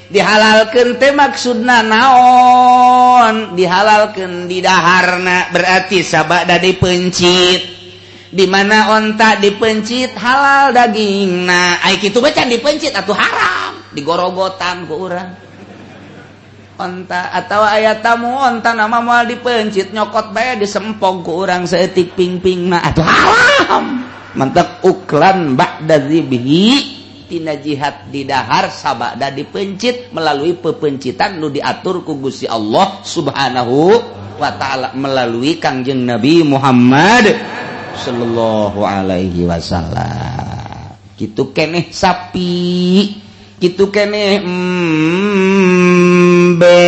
Dihalalkan teh maksudna naon? Dihalalkan di daharna berarti sabada dipencit. Di mana onta dipencit halal daging. Nah, ai kitu mah can dipencit atuh haram, digorogotan ku urang onta. Atau aya tamu onta nama moal dipencit, nyokot bae, disempog ku urang saeutik ping-ping, nah atuh haram. Mantap, uklan ba'da dzibhi, tina jihad didahar sabada dipencit melalui pepencitan nu diatur ku Gusti Allah Subhanahu wa Ta'ala melalui Kangjeng Nabi Muhammad sallallahu alaihi wasallam. Kitu keneh sapi, kitu keneh embe,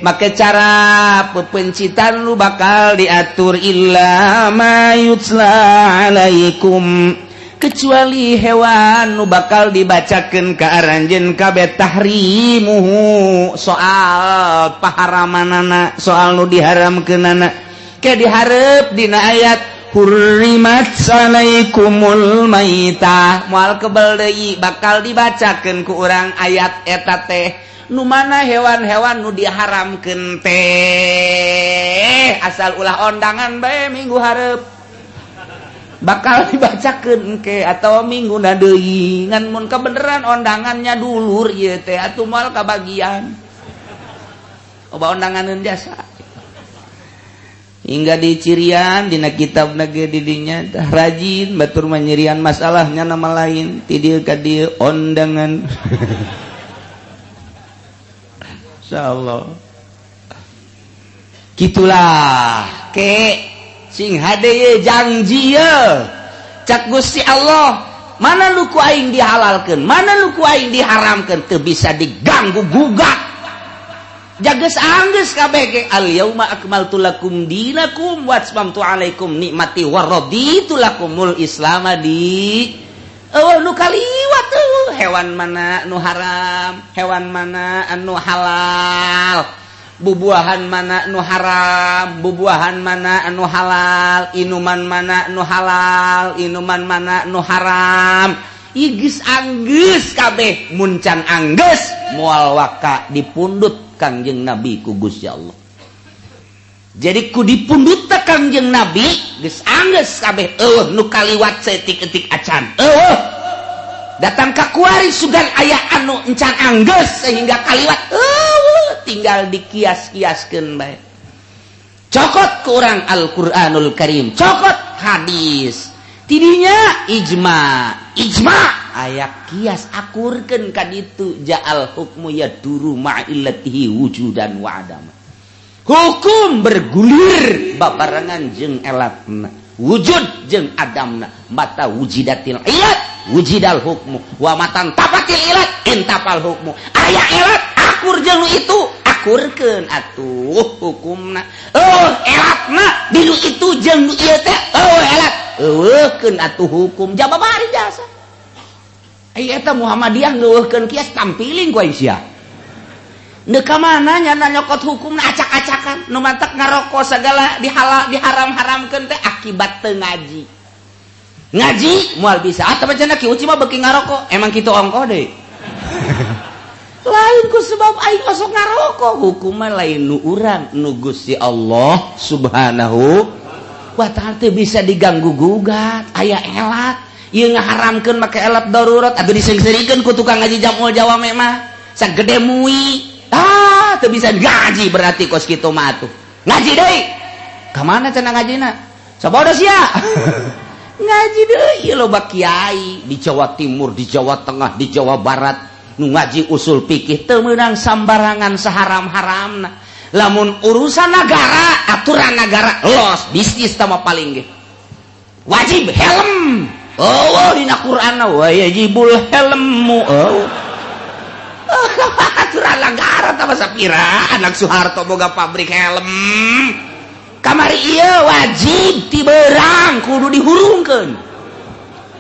make cara pepencitan lu bakal diatur. Illa ma yutsla alaikum, kecuali hewan nu bakal dibacakan ke aranjeun kabeh tahrimuhu, soal paharamanana, soal nu diharamkeunana, ke dihareup dina ayat hurrimat alaikumul maitah. Moal kebel deui bakal dibacakeun ku urang ayat eta teh, nu mana hewan-hewan nu diharamkeun teh. Asal ulah ondangan bae, minggu hareup bakal dibacakeun ke atau minggu deui. Ngan mun kebeneran ondangannya dulur ieu teh atuh moal kabagian. Oba ondanganeun jasa hingga di cirian dina kitab nage didinya tah rajin batur manyirian masalahnya nama lain ti dieu ka dieu ondangan. Insyaallah gitulah ke sing hade ye janji ye cak Gusti Allah, mana lu ku aing dihalalkeun, mana lu ku aing diharamkeun, teu bisa diganggu gugat. Jages anggeus kabeh ge. Al yauma akmaltu lakum dinakum wa atmamtu alaikum nikmati wa raditu lakumul islam di. Eueuh nu kaliwat eueuh hewan mana nu haram, hewan mana anu halal, bubuahan mana nu haram, bubuahan mana anu halal, inuman mana nu halal, inuman mana nu haram. Igis anggeus kabeh. Mun can anggeus moal waka dipundut Kangjeng Nabi ku Gusti Allah. Jadi ku dipundut Kangjeng Nabi geus anggeus kabeh, eueuh nu kaliwat saeutik-eutik acan. Eueuh datang ka kuari sugan aya anu encan anggeus sehingga kaliwat, eueuh, tinggal dikias-kiaskeun bae. Cokot ke urang Al-Qur'anul Karim, cokot hadis, tidinya ijma. Ijma, aya kias, akurkeun ka ditu. Ja'al hukmu yaduru ma'illatihi wujudan wa adama. Hukum bergulir babarengan jeung elatna, wujud jeung adamna. Mata wujidatil ilat wujidal hukmu wa matan tapatil ilat intapal hukmu. Aya elat, akur jeung nu itu, akurkeun atuh hukumna. Oh, elatna di nu itu jeung nu ieu teh, oh, elat, euweuhkeun atuh hukum jababari jasa. Ai eta Muhammadiyah ngeuweuhkeun kias, tampiling ku aing sia. Ndek ka mana nyana nyokot hukumna acak-acakan? Nu matak ngarokok segala dihalal diharam-haramkeun teh akibat teu ngaji. Ngaji moal bisa. Ah, tapi cenah Ki Uci mah beuki ngarokok. Emang kitu ongkoh deui. Lain ku sebab aing osok ngarokok. Hukumna lain nu urang, nu Gusti Allah Subhanahu wa Ta'ala teu bisa diganggu gugat. Aya elat ieu ngaharamkeun make elat darurat atuh diseungseurikeun ku tukang ngaji jamul jawame mah sagede mui. Ah, teu bisa ngaji berarti kos kitu mah atuh. Ngaji deui. Ka mana cenah ngajina? Sabodo sia. Ngaji deui, loba kiai di Jawa Timur, di Jawa Tengah, di Jawa Barat nu ngaji usul fikih, teu meunang sambarangan saharam-haramna. Lamun urusan negara, aturan negara los, bisnis tama paling ge. Wajib helm. Oh, dina Quran wa yajibul helmu. Oh. Aturan negara tambah sapira anak Soeharto boga pabrik helm. Kamari ieu wajib ti beurang kudu dihurungkeun.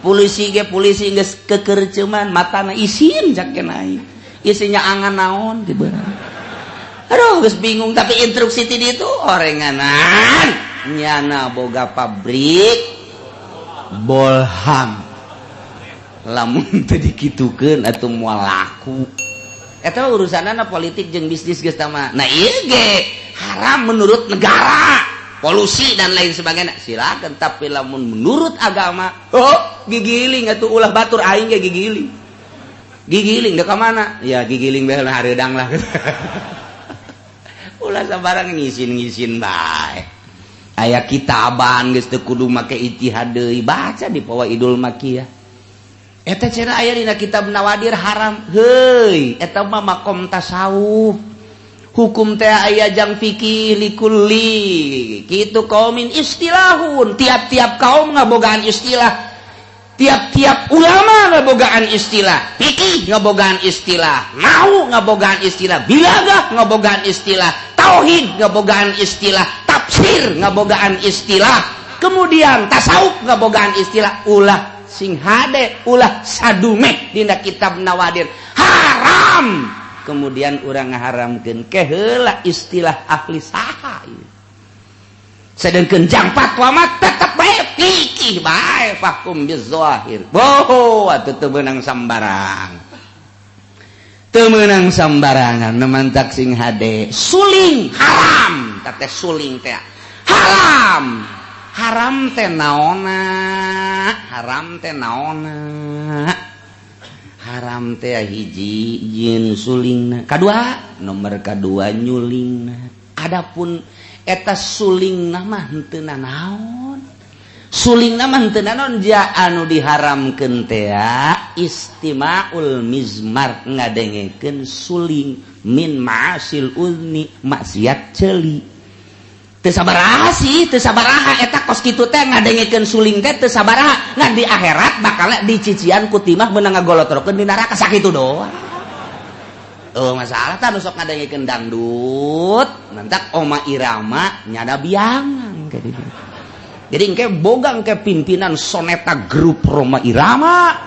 Polisi ge, polisi geus kekerceman matana isin cak aing. Isinya angan naon ti beurang. Aduh, geus bingung, tapi instruksi ti ditu orenganan nyana boga pabrik bolham, lamun teu dikitukeun atuh moal laku. Eta urusanana politik jeung bisnis geus tama. Nah, ieu ge haram menurut negara, polusi dan lain sebagainya, silakan. Tapi lamun menurut agama, oh, gigiling atuh. Ulah batur, aing ge gigiling, gigiling. Dek ka mana ya gigiling bae, hareudang lah. Ulah sabarang ngisin-ngisin bae. Aya kitaban geus teu kudu make ijtihad deui, baca di Fawaidul Makiyah. Eta cenah aya dina kitab Nawadir haram. Heuy, eta mah makom tasawuf. Hukum teh aya jang fikih, likulli kitu qaumin istilahun. Tiap-tiap kaum ngabogaan istilah, tiap-tiap ulama ngabogaan istilah, fikih ngabogaan istilah, mau ngabogaan istilah, bilagah ngabogaan istilah, tauhid ngabogaan istilah, tafsir ngabogaan istilah, kemudian tasawuf ngabogaan istilah. Ulah sing hade, ulah sadume dina kitab Nawadir haram, kemudian urang ngaharamkeun keheula istilah ahli saha ieu. Sedangkan jang fatwa mah tetep bae fikih bae, fahkum bizahir. Boho atuh, teu meunang sambarang, teu meunang sambarangan. Nemantak sing hade, suling haram teh, suling teh haram. Haram teh naonna? Haram teh naonna? Haram teh hiji jin sulingna, kadua, nomor kadua nyulingna. Adapun eta suling mah henteu naon, suling mah henteu naon. Ja anu diharamkeun teh istimaul mizmar, ngadengekeun suling, min ma'asil udni, maksiat ceuli. Teu sabaraha sih, teu sabaraha eta kos kitu teh, ngadengekeun suling teh teu sabaraha, ngan di akhirat bakal dicician ku timah, meunang ngagolotrokeun di neraka, sakitu doang. Oh, masalah tah nu sok ngadengekeun dangdut, mantak Oma Irama nyada biangan kayak gitu. Jadi engke boga engke pimpinan Soneta Grup Roma Irama,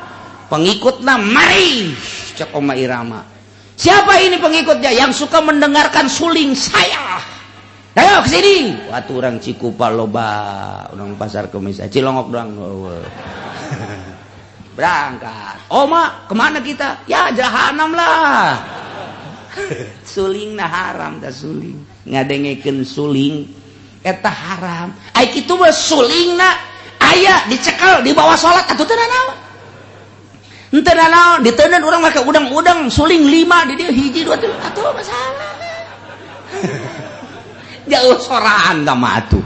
pengikutna mari cek Oma Irama. Siapa ini pengikutnya yang suka mendengarkan suling saya? Ayo ke sini. Waktu orang Cikupa loba, orang Pasar Kemis, Cilongok doang. Berangkat. Oma, kemana kita? Ya jahanam lah. Suling nah haram dah, suling. Ngadengekeun suling eta haram. Ai kitu mah sulingna aya dicekel di bawah salat atuh teu nanaon. Henteu nanaon, diteundeun urang make udang-udang suling lima di dieu, hiji dua tilu atuh masalah. Jauh soraan tah mah atuh.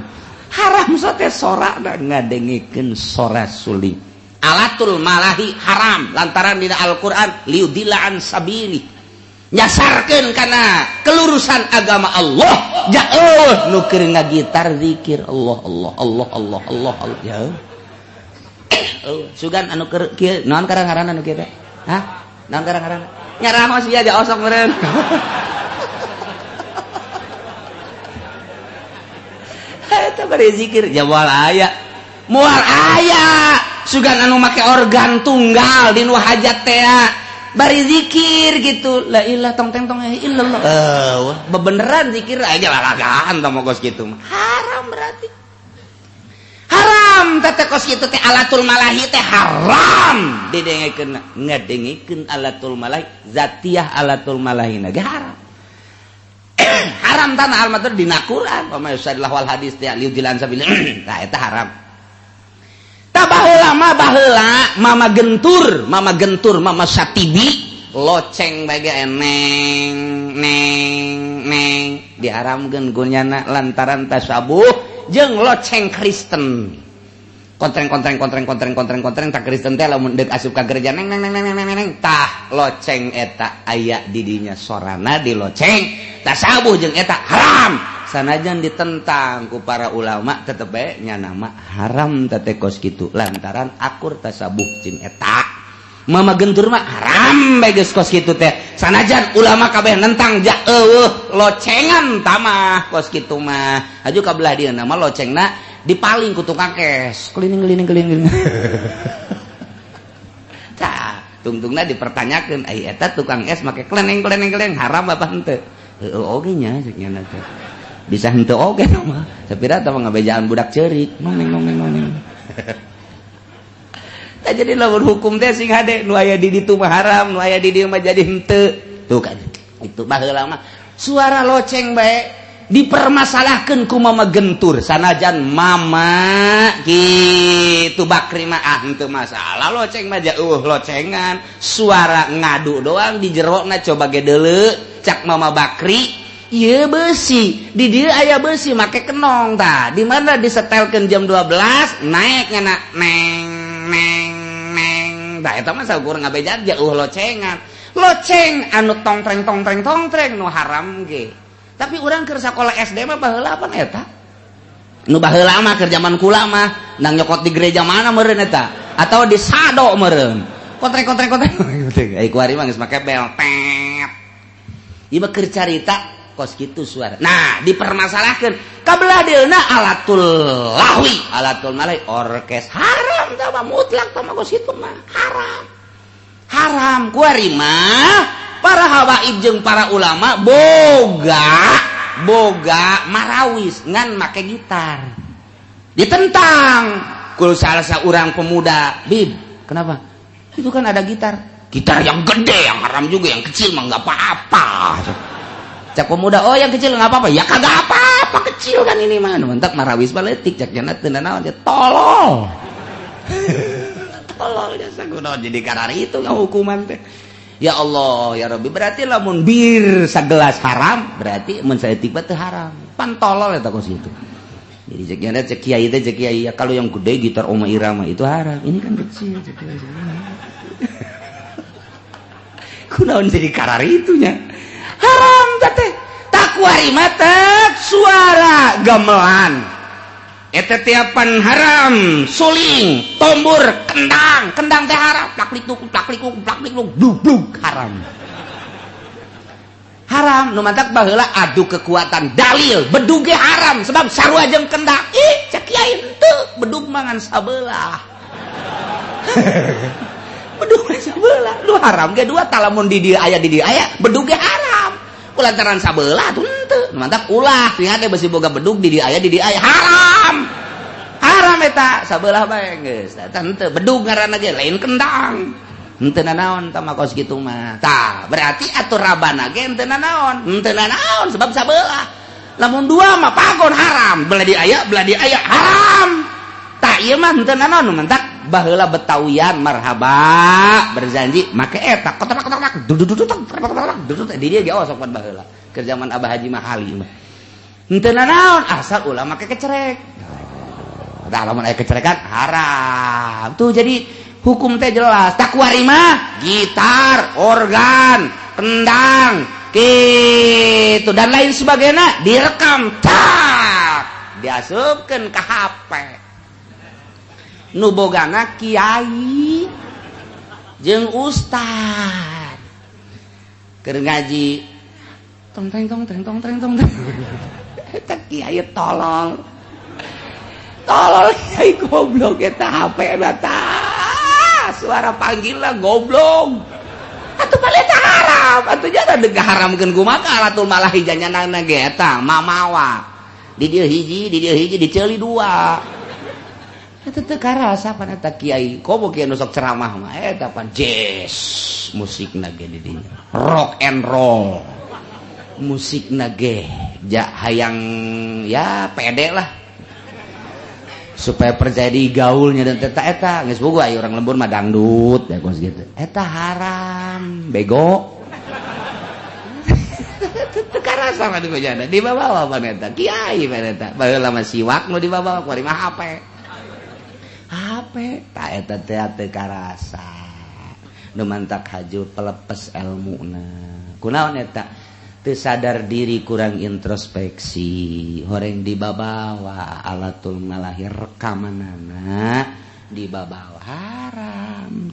Haram sote sora da ngadengekeun sora suling. Alatul malahi haram lantaran dina Al-Qur'an liyudilla an sabili, nyasarkeun kana kelurusan agama Allah. Jauh nu keur ngagitar zikir Allah Allah Allah Allah Allah Allah, jauh. Oh, sugan anu keur kieu naon karang-ngaranna nu kieu teh? Hah? Naon karang-ngaranna? Nyarahos ieu aja osok meureun. Eta bari zikir ja moal aya. Moal aya. Sugan anu make organ tunggal di nu hajat teh bari zikir gitu. La ilah tong teng tong illallah. Bebeneran zikir aja lalagaan tong kos kitu mah. Haram berarti. Haram teh kos kitu teh alatul malahi teh haram. Didengekeun ngadengekeun alatul malahi zatiah alatul malahi na ge haram. Haram tanah almatur dina Quran. Wa may yusadillah wal hadis teh liudilan sabil. Tah eta haram. Tah baheula mah baheula mama gentur, mama satibi loceng bae ge neng neng neng diharamkeun kunyana lantaran tasabuh jeung loceng Kristen. Kontreng kontreng kontreng kontreng kontreng kontreng tak Kristen teh lamun deuk asup ka gereja neng neng neng neng neng neng tah loceng eta aya di dinya sorana di loceng tasabuh jeung eta haram. Sanajan ditentang ku para ulama tetep bae nya nama haram teh kos kitu lantaran akur tasabuh jeung eta. Mama gentur mah haram bae geus kos kitu teh. Sanajan ulama kabeh nentang ja eueuh locengan tamah kos kitu mah. Aju ka belah dieu mah locengna dipaling ku tukang es keliling keliling keliling. Tah tungtungna dipertanyakeun ai eta tukang es make kleneng kleneng kleneng haram apa henteu? Heueuh oge nya cek nya teh. Bisa henteu oge mah. Sapira tah ngabejaan budak ceurik noneng noneng noneng. Tah jadi lamun hukum teh sing hade nu aya di ditu mah haram, nu aya di dieu mah jadi henteu. Tuh kan. Itu baheula mah suara loceng bae dipermasalahkan ku mama gentur sanajan mama gitu Bakri mah ah henteu masalah loceng mah jauh locengan suara ngadu doang di jerona coba ge deuleu cak mama Bakri ieu beusi di dieu aya beusi make kenong tah di mana disetelkeun jam 12 naik ngana neng neng neng tah eta mah saukur ngabejat jauh locengan loceng anu tongtreng tongtreng tongtreng nu haram ge. Tapi urang keur sakola SD mah baheula apa eta? Nu baheula mah keur zaman kula mah nang nyokot di gereja mana meureun eta? Atau di sado meureun. Kontreng kontreng kontreng. Ai kuari mah geus make bel tet. Ieu mah keur carita kos kitu suara. Nah, dipermasalahkeun ka belah dieuna alatul lahwi, alatul malai orkes haram tah mah mutlak tah mah kos kitu mah haram. Haram kuari mah para habaib jeung para ulama boga marawis ngan make gitar ditentang kul salah seorang pemuda. Bib, kenapa? Itu kan ada gitar, gitar yang gede yang haram juga, yang kecil mah nggak apa-apa. Cak pemuda, oh yang kecil nggak apa-apa, ya kagak apa-apa kecil kan ini mah mentak marawis baletik cak jana teu naon dia tolol. Tolol jasa kunaon jadi karar itu ngahukuman teh. Ya Allah ya Rabbi, berarti lamun bir sagelas haram berarti mun saeutik mah teu haram pan tolol eta kos kitu. Jadi cek nya cek kiai teh cek kiai ya kalau yang gede gitar Oma Irama itu haram, ini kan kecil cek kiai. Kunaon jadi karar itunya haram teh takwari mata suara gamelan eta tiapan haram suling tombur kendang kendang teh haram plak klik plak blug blug haram haram nu mantak baheula adu kekuatan dalil bedug ge haram sebab sarua jeung kendang ih cek kiai henteu bedug mah ngan sabelah. Bedug mah sabelah lu haram ge dua talamun di dieu aya bedug ge haram kulantaran sabelah tuh henteu mantak ulah sing hade besi boga bedug di dieu aya haram haram eta sabelah bae geus eta henteu bedug ngaranna ge lain kendang henteu nanaon tah mah kos kitu mah tah berarti atuh rabana ge henteu nanaon sebab sabelah lamun dua mah pagon haram belah di aya haram tah ieu mah henteu nanaon mantak baheula Betawian marhaba berjanji make eta kotak kotak duduk duduk di dieu ge osok pan baheula keur zaman Abah Haji Mahali mah henteu nanaon asal ulah make kecerek. Tah lamun aya kecerekan haram tuh. Jadi Hukum teh jelas. Tak kuari mah gitar, organ, kendang, gitu dan lain sebagainya direkam, tak diasupkeun ke HP. Nu bogana kiai jeung ustad. Keur ngaji tong teng tong teng tong teng tong. Eta kiai tolol. Tolol kiai goblok eta HP na tah. Suara panggilna goblok. Atuh balik eta haram. Atuh jangan deg haramkeun kumaha alatul malahi janyanana ge eta mamawa. Di dieu hiji, di dieu hiji diceuli dua. Eta teu karasa pan eta kiai. Komo kiai nu sok ceramah mah eta pan jazz musikna ge di dinya. Rock and roll. Musikna ge ja hayang ya pede lah. Supaya percaya di gaulnya dan eta eta geus boga aya urang lembur mah dangdut ya kos gitu. Eta haram, bego. Teu karasa mah di bejana. Dibawa pan eta kiai pan eta. Baheula mah siwak nu dibawa kuari mah HP. HP ta eta teh teu karasa. Nu mantak haju pelepes elmuna. Kunaon eta? Teu sadar diri, kurang introspeksi, horeng dibabawa alatul malahi rekamanana dibabawa haram.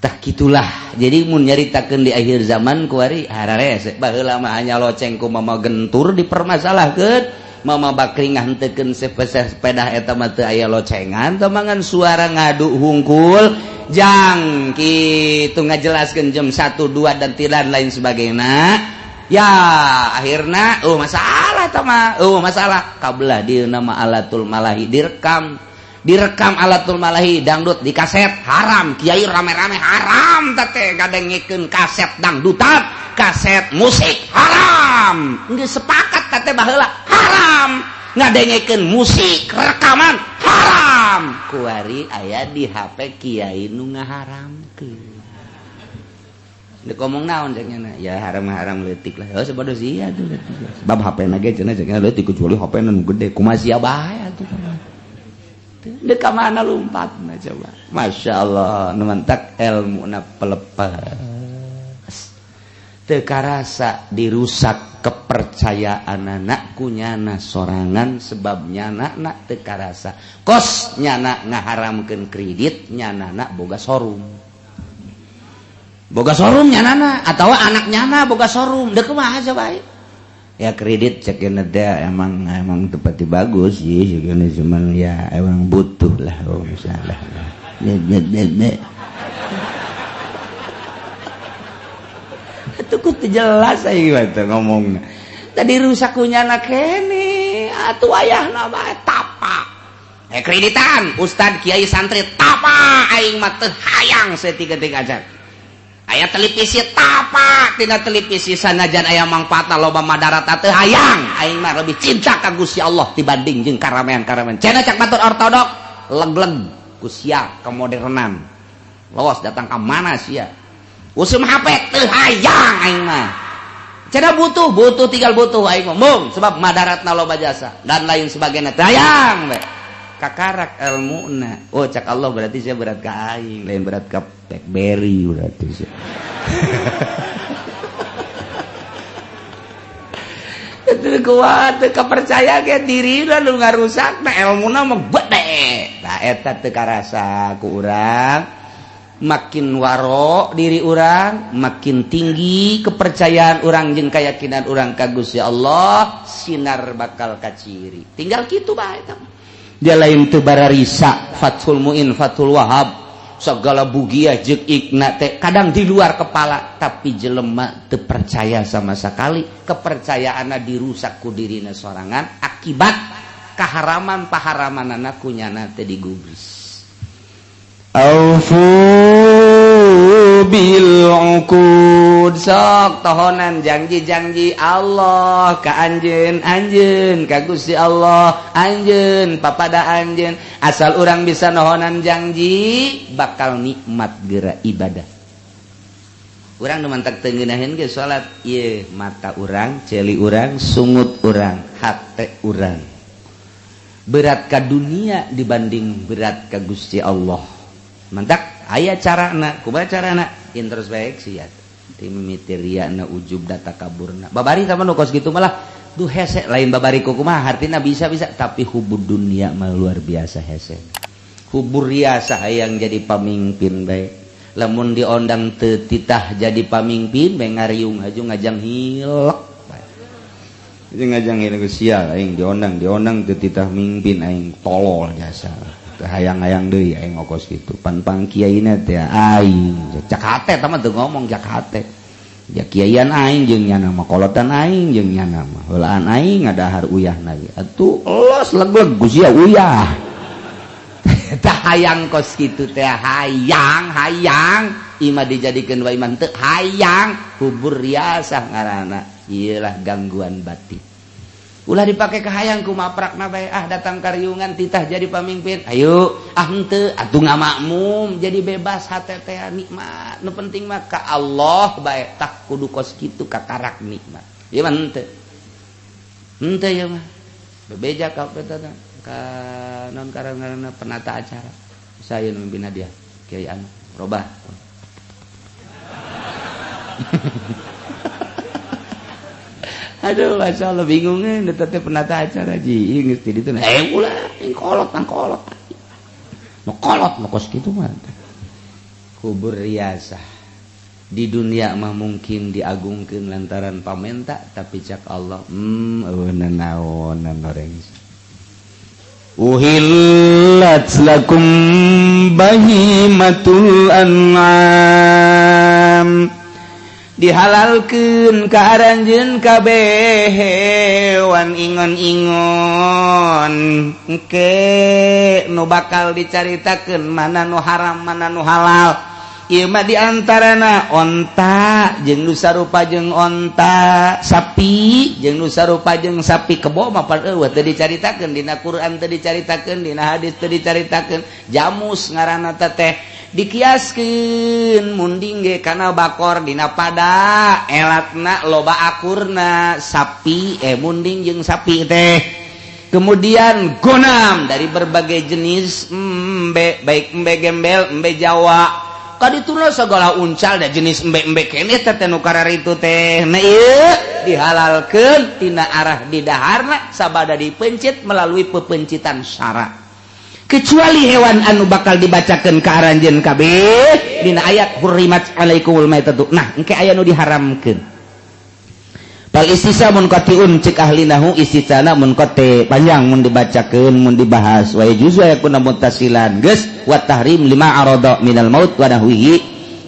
Tah kitulah. Jadi mun nyaritakeun di akhir zaman kuari hararese. Baheula mah hanya loceng ku mama gentur dipermasalahkeun. Mama Bakri ngahentekeun sepeda eta mah teu aya locengan temangan suara ngadu hungkul jang kitu ngajelaskeun jam 1 2 dan tidak lain sebagainya. Ya akhirna oh masalah eta mah, oh masalah kabelah di nama alatul malahi direkam, direkam alatul malahi dangdut di kaset haram, kiai rame-rame haram teh ngadengekeun kaset dangdutan, kaset musik haram. Geus sepakat teh baheula haram ngadengekeun musik rekaman haram. Kuari aya di HP kiai nu ngaharamkeun. Dek ngomong naon cek nya ya haram-haram leutik lah. Oh sabodo sia tuh leutik. Sebab HP na ge cenah cek nya leutik kecuali HP nu gede. Kumaha sia bae atuh. Dek ka mana lompatna coba. Masya Allah, nu mantak elmuna pelepas. Teu karasa dirusak kepercayaan anak ku nyana sorangan sebab nyana nak teu karasa. Kos nyana ngaharamkeun kredit, nyana nak boga showroom. Boga showroom nyana atau anak nyana boga showroom. Dek kumaha coba? Ya kredit cek teh emang emang tepati bagus sih cek cuman ya emang butuh lah, oh misalnya. Ne. Itu ku teu jelas aing mah teh ngomongna. Tadi rusak ku nyana kene atuh ayahna mah tapa. Kreditan ustad kiai santri tapa aing mah teu hayang saeutik-eutik aja. Aya televisi tapa tina televisi sanajan aya mangfaatna loba madarat teu hayang aing mah lebih cinta ka Gusti Allah dibanding jeung karamean-karamean. Cenah cak batur ortodok leg-leg ku sia kemodernan. Lawas datang ka mana sia? Usum HP teu hayang aing mah. Cenah butuh, butuh tinggal butuh aing mah. Mung sebab madaratna loba jasa dan lain sebagainya. Teu hayang we. Kakarak elmuna. Oh cak Allah berarti saya berat ka aing, lain berat ka BlackBerry berarti sih. Itu kuat teu kapercaya ge dirina nu ngarusakna elmuna mah gede. Tah eta teu karasa ku urang. Makin waro diri urang, makin tinggi kepercayaan urang jeung keyakinan urang ka Gusti Allah, sinar bakal kaciri. Tinggal kitu bae eta. Dia lain teu bararisa Fathul Muin, Fathul Wahab, segala bugiah jeung ikna teh kadang di luar kepala, tapi jelema teu percaya sama sekali, kepercayaanna dirusak ku dirina sorangan akibat kaharaman paharamanana ku nyana teh digubris. Aufu bil uqud, sok tohonan janji-janji Allah ka anjeun, anjeun ka Gusti Allah, anjeun papada anjeun. Asal urang bisa nohonan janji bakal nikmat geura ibadah. Urang nu mantak teu ngeunaheun ge salat ieu mata urang, ceuli urang, sungut urang, hate urang. Berat ka dunia dibanding berat ka Gusti Allah. Mantak aya carana, kumaha carana? Introspeksi ya. Ti mimiti riana, ujub, da takaburna. Babari tah mah nu kos kitu malah duh hese, lain babari ku kumaha, hartina bisa-bisa, tapi hubud dunia mah luar biasa hese. Hubur riasa, hayang jadi pamimpin bae. Lamun diondang teu titah jadi pamimpin bae, ngariung haju ngajang hilek bae. Ngajang hilek, sial aing diondang, diondang teu titah mimpin, aing tolol jasa. Teu hayang-hayang deui aing ngokos kitu. Pan-pang kiaina teh aing. Cak hate tah mah, teu ngomong, cak hate. Ya kiaian aing jeung nyana mah, kolotan aing jeung nyana mah. Heulaan aing ngadahar uyah ge. Atuh los leg-leg ku sia uyah. Tah hayang kos kitu teh, hayang hayang ima dijadikeun wae iman teu hayang, hubur riasah ngaranna. Iyalah gangguan batin. Ulah dipake kahayang ku maprakna bae, ah datang kariungan titah jadi pamimpin. Ayo, ah henteu atuh ngamakmum, jadi bebas hate teh, nikmat. Nu penting mah ka Allah bae, tah kudu kos kitu kakarak nikmat. Ieu mah henteu. Henteu ieu mah. Bebeja ka eta ka non karang penata acara. Saya nu mimpin hadiah Kiai anu robah. Aduh, masya Allah, bingungnya teh penata acara ji geus di ditu, eh ulah yang kolot nang kolot nu kolot nu kos kitu mah kubur riasah. Di dunia mah mungkin diagungkeun lantaran pamenta, tapi cak Allah eueuh naonan oreng. Uhillat lakum bahimatul an'am, dihalalkeun ka aranjeun kabeh hewan ingon-ingon. Engke nu bakal dicaritakeun mana nu haram, mana nu halal. Ieu mah diantarana onta jeung nu sarupa jeung onta, sapi jeung nu sarupa jeung sapi. Kebo mah pan eueuh, teu dicaritakeun dina Quran, teu dicaritakeun dina hadis, teu dicaritakeun. Jamus ngaranna teh, dikiaskeun munding ge kana bakor dina pada elatna loba akurna sapi, munding jeung sapi teh. Kemudian gonam dari berbagai jenis embe, baik embe gembel, embe Jawa, kadituna segala uncal da jenis embe-embe keneh teh nu kararitu teh. Nah, ieu dihalalkeun tina arah didaharna sabada dipencit melalui pepencitan syara, kecuali hewan anu bakal dibacakeun ka aranjeun kabeh dina ayat hurrimat alaikumul maitatu. Nah, engke aya nu diharamkeun. Fal istisa munqatiun, cek ahli nahu istitsana munqati, panjang mun dibacakeun, mun dibahas. Wa yajuzu yakuna muttasilan geus wa tahrim lima arada minal maut wa nahwihi,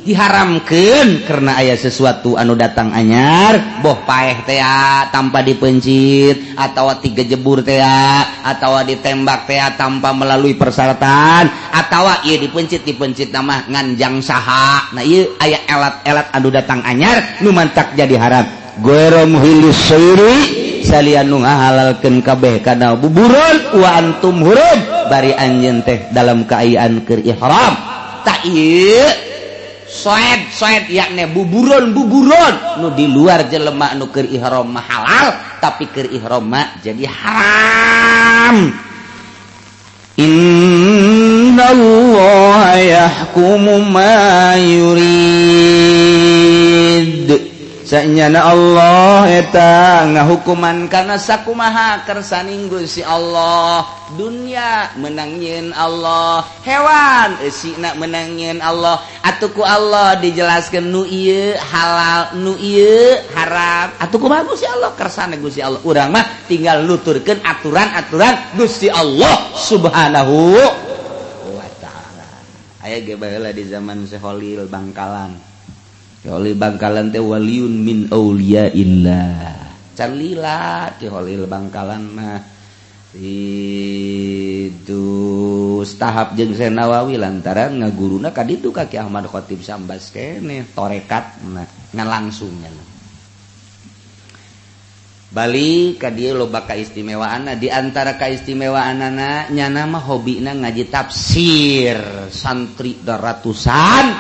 diharamkeun karena aya sesuatu anu datang anyar, boh paeh teh tanpa dipencit atawa tiga jebur teh atawa ditembak teh tanpa melalui persyaratan, atawa ieu dipencit, dipencit nama nganjang saha. Nah, ieu aya elat-elat anu datang anyar nu mantak jadi haram. Ghairu muhillis sayri, salian nu ngahalalkeun kabeh kana buburon, wa antum hurum, bari anjeun teh dalam kaayaan keur ihram. Tak ieu soed soed, yakni buburon buburon nu di luar jelema nu keur ihram mah halal, tapi keur ihram mah jadi haram. Innallaha yahkumu ma yurid, sanyana Allah eta ngahukuman kana sakumaha kersaning Gusti Allah. Dunia menang nyieun Allah, hewan eusina menang nyieun Allah. Atuh ku Allah dijelaskeun nu ieu halal, nu ieu haram. Atuh kumaha Gusti Allah, kersane Gusti Allah. Urang mah tinggal nuturkeun aturan-aturan Gusti Allah Subhanahu wa taala. Aya ge baheula di zaman Syekh Bangkalan. Holil Bangkalan teh waliyun min auliyaillah. Can lila Ki Holil Bangkalan mah itu tahap jeung Syekh Nawawi, lantaran ngaguruna ka ditu ka Ki Ahmad Khatib Sambas keneh torekat ngan langsungnya. Balik ka dieu, loba kaistimewaanna. Di antara kaistimewaanana, nyana mah hobina ngaji tafsir, santri ratusan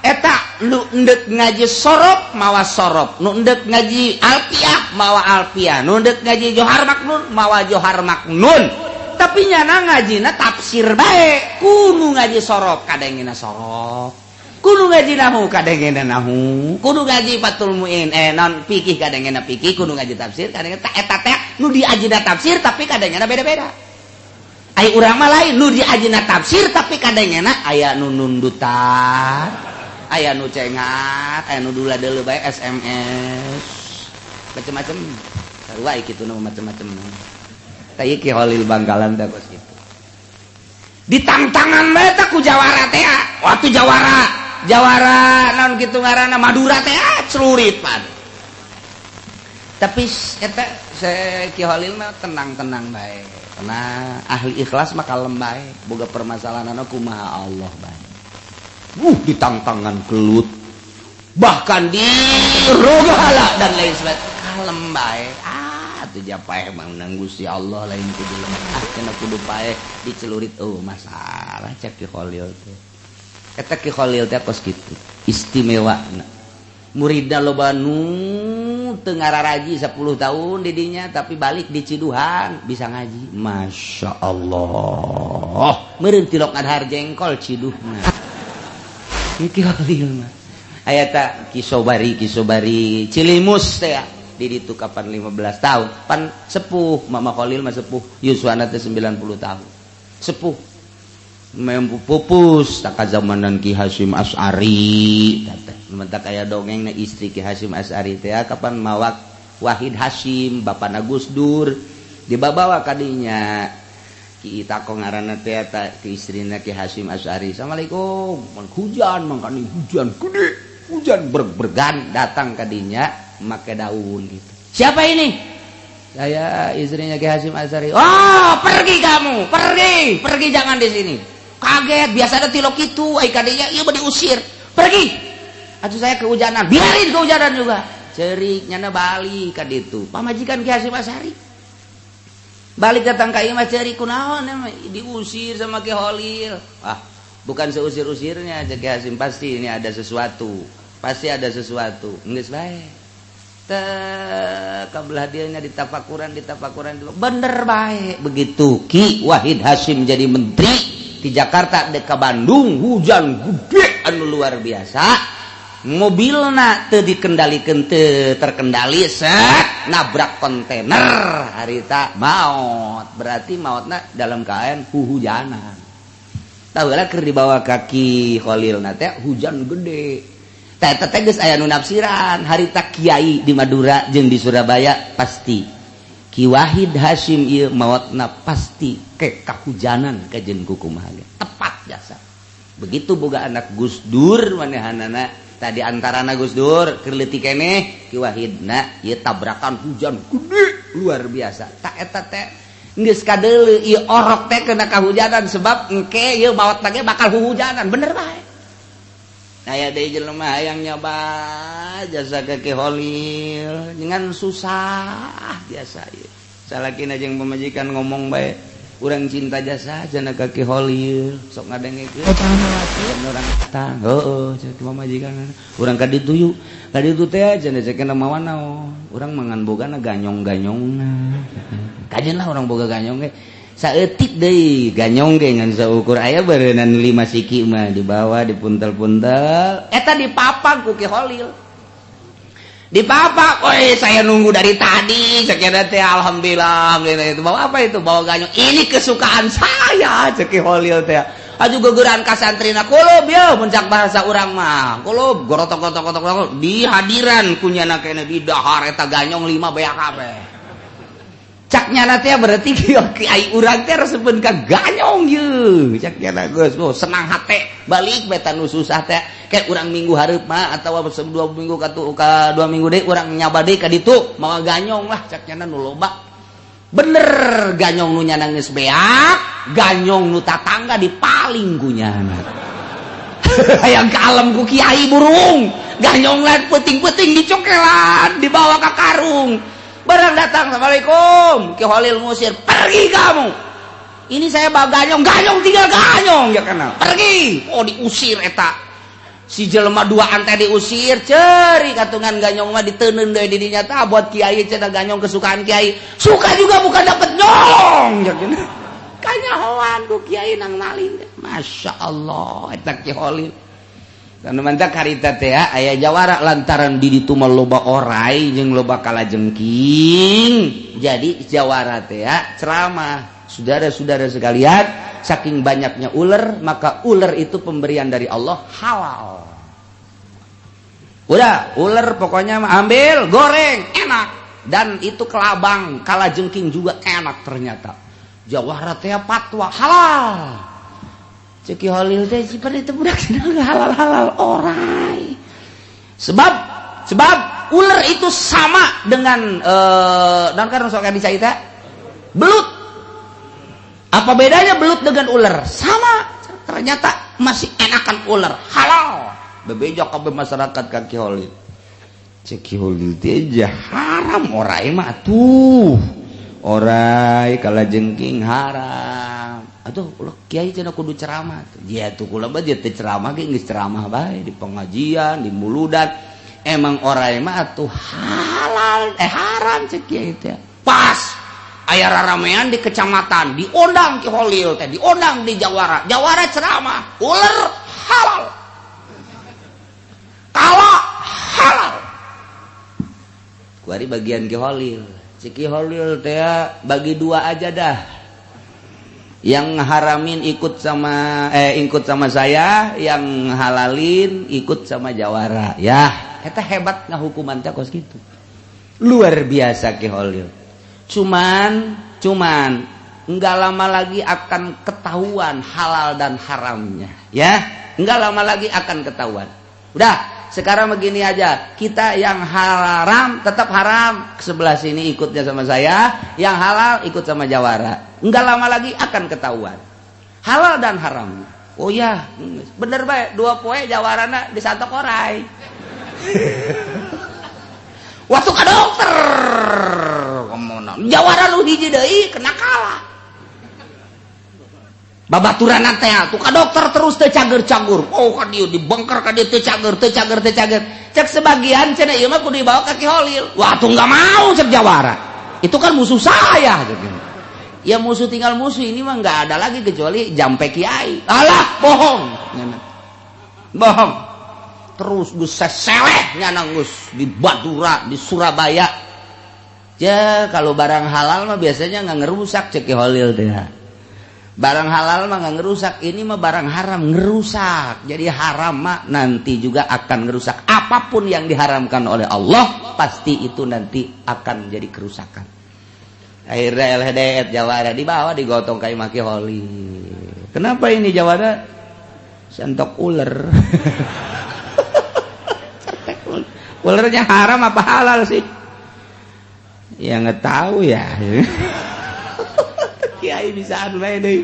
eta. Nu endek ngaji sorop mawa sorop, nu endek ngaji alpiah mawa alpiah, nu endek ngaji johar maknun mawa johar maknun. Tapi nyana ngajina tafsir bae. Kudu ngaji sorof, kadengena sorof. Kudu ngaji nahu, kadengena nahu. Kudu ngaji Fathul Muin, non fikih, kadengena fikih. Kudu ngaji tafsir, kadengena eta teh nu diajina tafsir, tapi kadengena beda-beda. Ai urang mah lain, nu diajina tafsir tapi kadengena aya nu nundutan, aya nu cengat, aya nu dula deuleu bae SMS, macem-macem. Sarua kitu nu macem-macem. Tah, Ki Holil Bangkalan teh kos kitu. Ditangtangan bae teh ku jawara teh, waktu jawara jawara naon kitu ngaranna, Madura teh, celurit pan. Tapi eta Ki Holil mah tenang-tenang bae, tenang, ahli ikhlas mah kalem bae, boga permasalahan kumaha Allah bae. Ditangtangan gelut, bahkan di rogala dan lain sebagainya, kalem bae. Ah, tuh paeh mah menang Gusti Allah, lain kudu lemah. Ah, cenah kudu paeh dicelurit, oh masalah, cek Ki Khalil teh. Eta Ki Khalil teh kos kitu istimewa. Muridna loba nu teu ngararaji 10 tahun didinya, tapi balik di Ciduhan bisa ngaji. Masya Allah, meureun tilok ngadahar jengkol ciduhna Ki Khalil mah. Aya ta Ki Sobari, Ki Sobari Cilimus teh di ditu kapan 15 tahun pan sepuh. Mama Khalil mah sepuh, yuswana teh 90 tahun, sepuh mempu pupus tak zamanan Ki Hasyim Asy'ari. Mentak aya dongeng na istri Ki Hasyim Asy'ari teh kapan mawak Wahid Hasyim, bapana Gus Dur, dibawa kadinya. Ki Itako ngaranna teh ta ki istrina Ki Hasyim Asy'ari. "Assalamualaikum." Mun hujan mangkani, hujan gede, hujan berg-bergan datang kadinya make daun gitu. "Siapa ini?" "Saya istrinya Ki Hasyim Asy'ari." "Oh, pergi kamu, pergi, pergi, jangan di sini." Kaget, biasa ada tilok itu, ai kadinya ieu diusir. "Pergi." "Atuh saya kehujanan." "Biarin kehujanan juga." Cerik nyana balik ka ditu. Pamajikan Ki Hasyim Asy'ari. Balik datang ka imah cerik, "Kunaon diusir sama Ki Holil?" "Ah, bukan seusir-usirnya," cek Ki Hasyim, "pasti ini ada sesuatu. Pasti ada sesuatu." Geus bae. Teh kabelah dianya ditapakuran, ditapakuran, bener bae. Begitu Ki Wahid Hasyim jadi menteri di Jakarta, dek ke Bandung, hujan gede anu luar biasa, mobilna teu dikendalikan, teu terkendali, set nabrak kontainer harita maut. Berarti mautna dalam keadaan huhujanan. Tahu lah, keur dibawa kaki Khalil teh hujan gede. Teh teh geus aya nu nafsiran harita kiai di Madura jeung di Surabaya, pasti Ki Wahid Hasyim ieu mautna pasti ke kahujanan kajen kukumaha. Tepat jasa. Begitu boga anak Gus Dur, manehanana tadi antarana Gus Dur keur leutik keneh Ki Wahidna ieu tabrakan hujan gede luar biasa. Tak eta teh geus kadeuleu ieu orok teh kena kahujanan, sebab engke ieu maot ge bakal huhujanan. Bener bae. Aya deui jelema hayang nyoba jasa ke Ki Holil dengan susah biasa ieu. Salakina jeung pamajikan ngomong bae, "Urang cinta jasa cenah ka Ki Holil, sok ngadengekeun urang datang." "Heueuh," cek pamajikan, "urang ka ditu yuk, ka ditu teh cenah." Cek mawa naon? "Urang mangan bogana ganyong-ganyongna." "Kajen lah urang boga ganyong ge." Saeutik deui ganyong ge ngan saukur aya beureunan 5 siki mah, dibawa dipuntel-puntel eta dipapag ku Ki Holil, dipapak. "Woi, saya nunggu dari tadi," cek teh. "Alhamdulillah, alhamdulillah." "Itu bawa apa itu?" "Bawa ganyong, ini kesukaan saya," cek Ki Holil teh. Aju gegeran ka santrina, "Kulub ya," muncak bahasa urang mah kulub, gorotok gotok gotok gotok di hadiran kunyana kene di dahar eta ganyong 5 beak kabeh. Cak nyana teh, "Berarti kiai urang teh resepeun ka ganyong ye," cak nyana. Geus, oh, senang hate balik beta nu susah teh. Kayak urang minggu hareup mah atawa 2 minggu ka, ka 2 minggu deui urang nyaba deui ka ditu mawa ganyong lah, cak nyana, nu loba. Bener, ganyong nu nyana geus beak, ganyong nu tatangga dipaling ku nyana. Hayang kalem ku kiai burung ganyong lain, peuting-peuting dicokelan, dibawa ke karung. Barang datang, "Assalamualaikum," Ki Holil ngusir, "Pergi kamu, ini saya bawa ganyong." "Ganyong tinggal ganyong ya kenal, pergi." Oh, diusir eta si jelema dua teh diusir, ceri katungan ganyong mah diteundeun deui di dinya tah. "Buat kiai," cenah, "ganyong kesukaan kiai." "Suka juga bukan dapet nyolong," ya kenal. Kanyahoan ku kiai nang maling. Masya Allah, eta Ki Holil. Dan mantak harita teh aya jawara lantaran di ditu mah loba orai jeung loba kalajengking. Jadi jawara teh ceramah, saudara-saudara sekalian, saking banyaknya ular, maka ular itu pemberian dari Allah, halal. Udah, ular pokoknya ambil, goreng, enak. Dan itu kelabang, kalajengking juga enak ternyata. Jawara teh fatwa halal. Cek Ki Holil teh, sifat itu budak halal-halal orai. Sebab sebab ular itu sama dengan dan kan sok bisa belut. Apa bedanya belut dengan ular? Sama. Ternyata masih enakan ular, halal. Bebeja kabeh masyarakat ka Ki Holil. Cek Ki Holil teh haram orai mah tuh. Orai kalajengking haram. Atuh ulah kiai cenah kudu ceramah. Ya tuh kula mah dia teh ceramah ge geus ceramah bae di pengajian, di muludan. Emang orai mah atuh halal eh haram cek kiai teh. Pas aya raramean di kecamatan, diundang Ki Holil teh, diundang di Jawara. Jawara ceramah, ular halal. Kala halal. Kuari bagian Ki Holil. Cek Ki Holil teh bagi dua aja dah. Yang haramin ikut sama saya, yang halalin ikut sama Jawara. Ya, eta hebat ngahukuman teh kos gitu. Luar biasa Ki Holil. Cuman cuman nggak lama lagi akan ketahuan halal dan haramnya, ya. Nggak lama lagi akan ketahuan. Udah, sekarang begini aja. Kita yang haram tetap haram. Sebelah sini ikutnya sama saya, yang halal ikut sama Jawara. Nggak lama lagi akan ketahuan halal dan haramnya. Oh ya, bener baik. 2 poe Jawarana disantok orai. Waktu ke dokter, Jawara lu hiji deui kena kalah. Babaturan teh tuh ka dokter terus teu cager-cagur. Oh, ka dieu dibengker, ka dieu teu cager, teu cager, teu cager. Cek sebagian cenah ieu mah kudu dibawa ka Ki Holil. Wah, tuh enggak mau cek Jawara. Itu kan musuh saya gitu. Ya musuh tinggal musuh, ini mah nggak ada lagi kecuali jampe kiai. Alah, bohong. Bohong. Terus gus seseleh nyana gus di Madura, di Surabaya. Ya, kalau barang halal mah biasanya nggak ngerusak cek Ki Holil teh. Barang halal mah nggak ngerusak, ini mah barang haram ngerusak. Jadi haram mah nanti juga akan ngerusak. Apapun yang diharamkan oleh Allah pasti itu nanti akan menjadi kerusakan. Akhirnya LHDet Jawara dibawa, digotong kayak maki Holil. Kenapa ini Jawara sentok ular? Ularnya haram apa halal sih? Ya nggak tahu ya. Kiai bisa deh.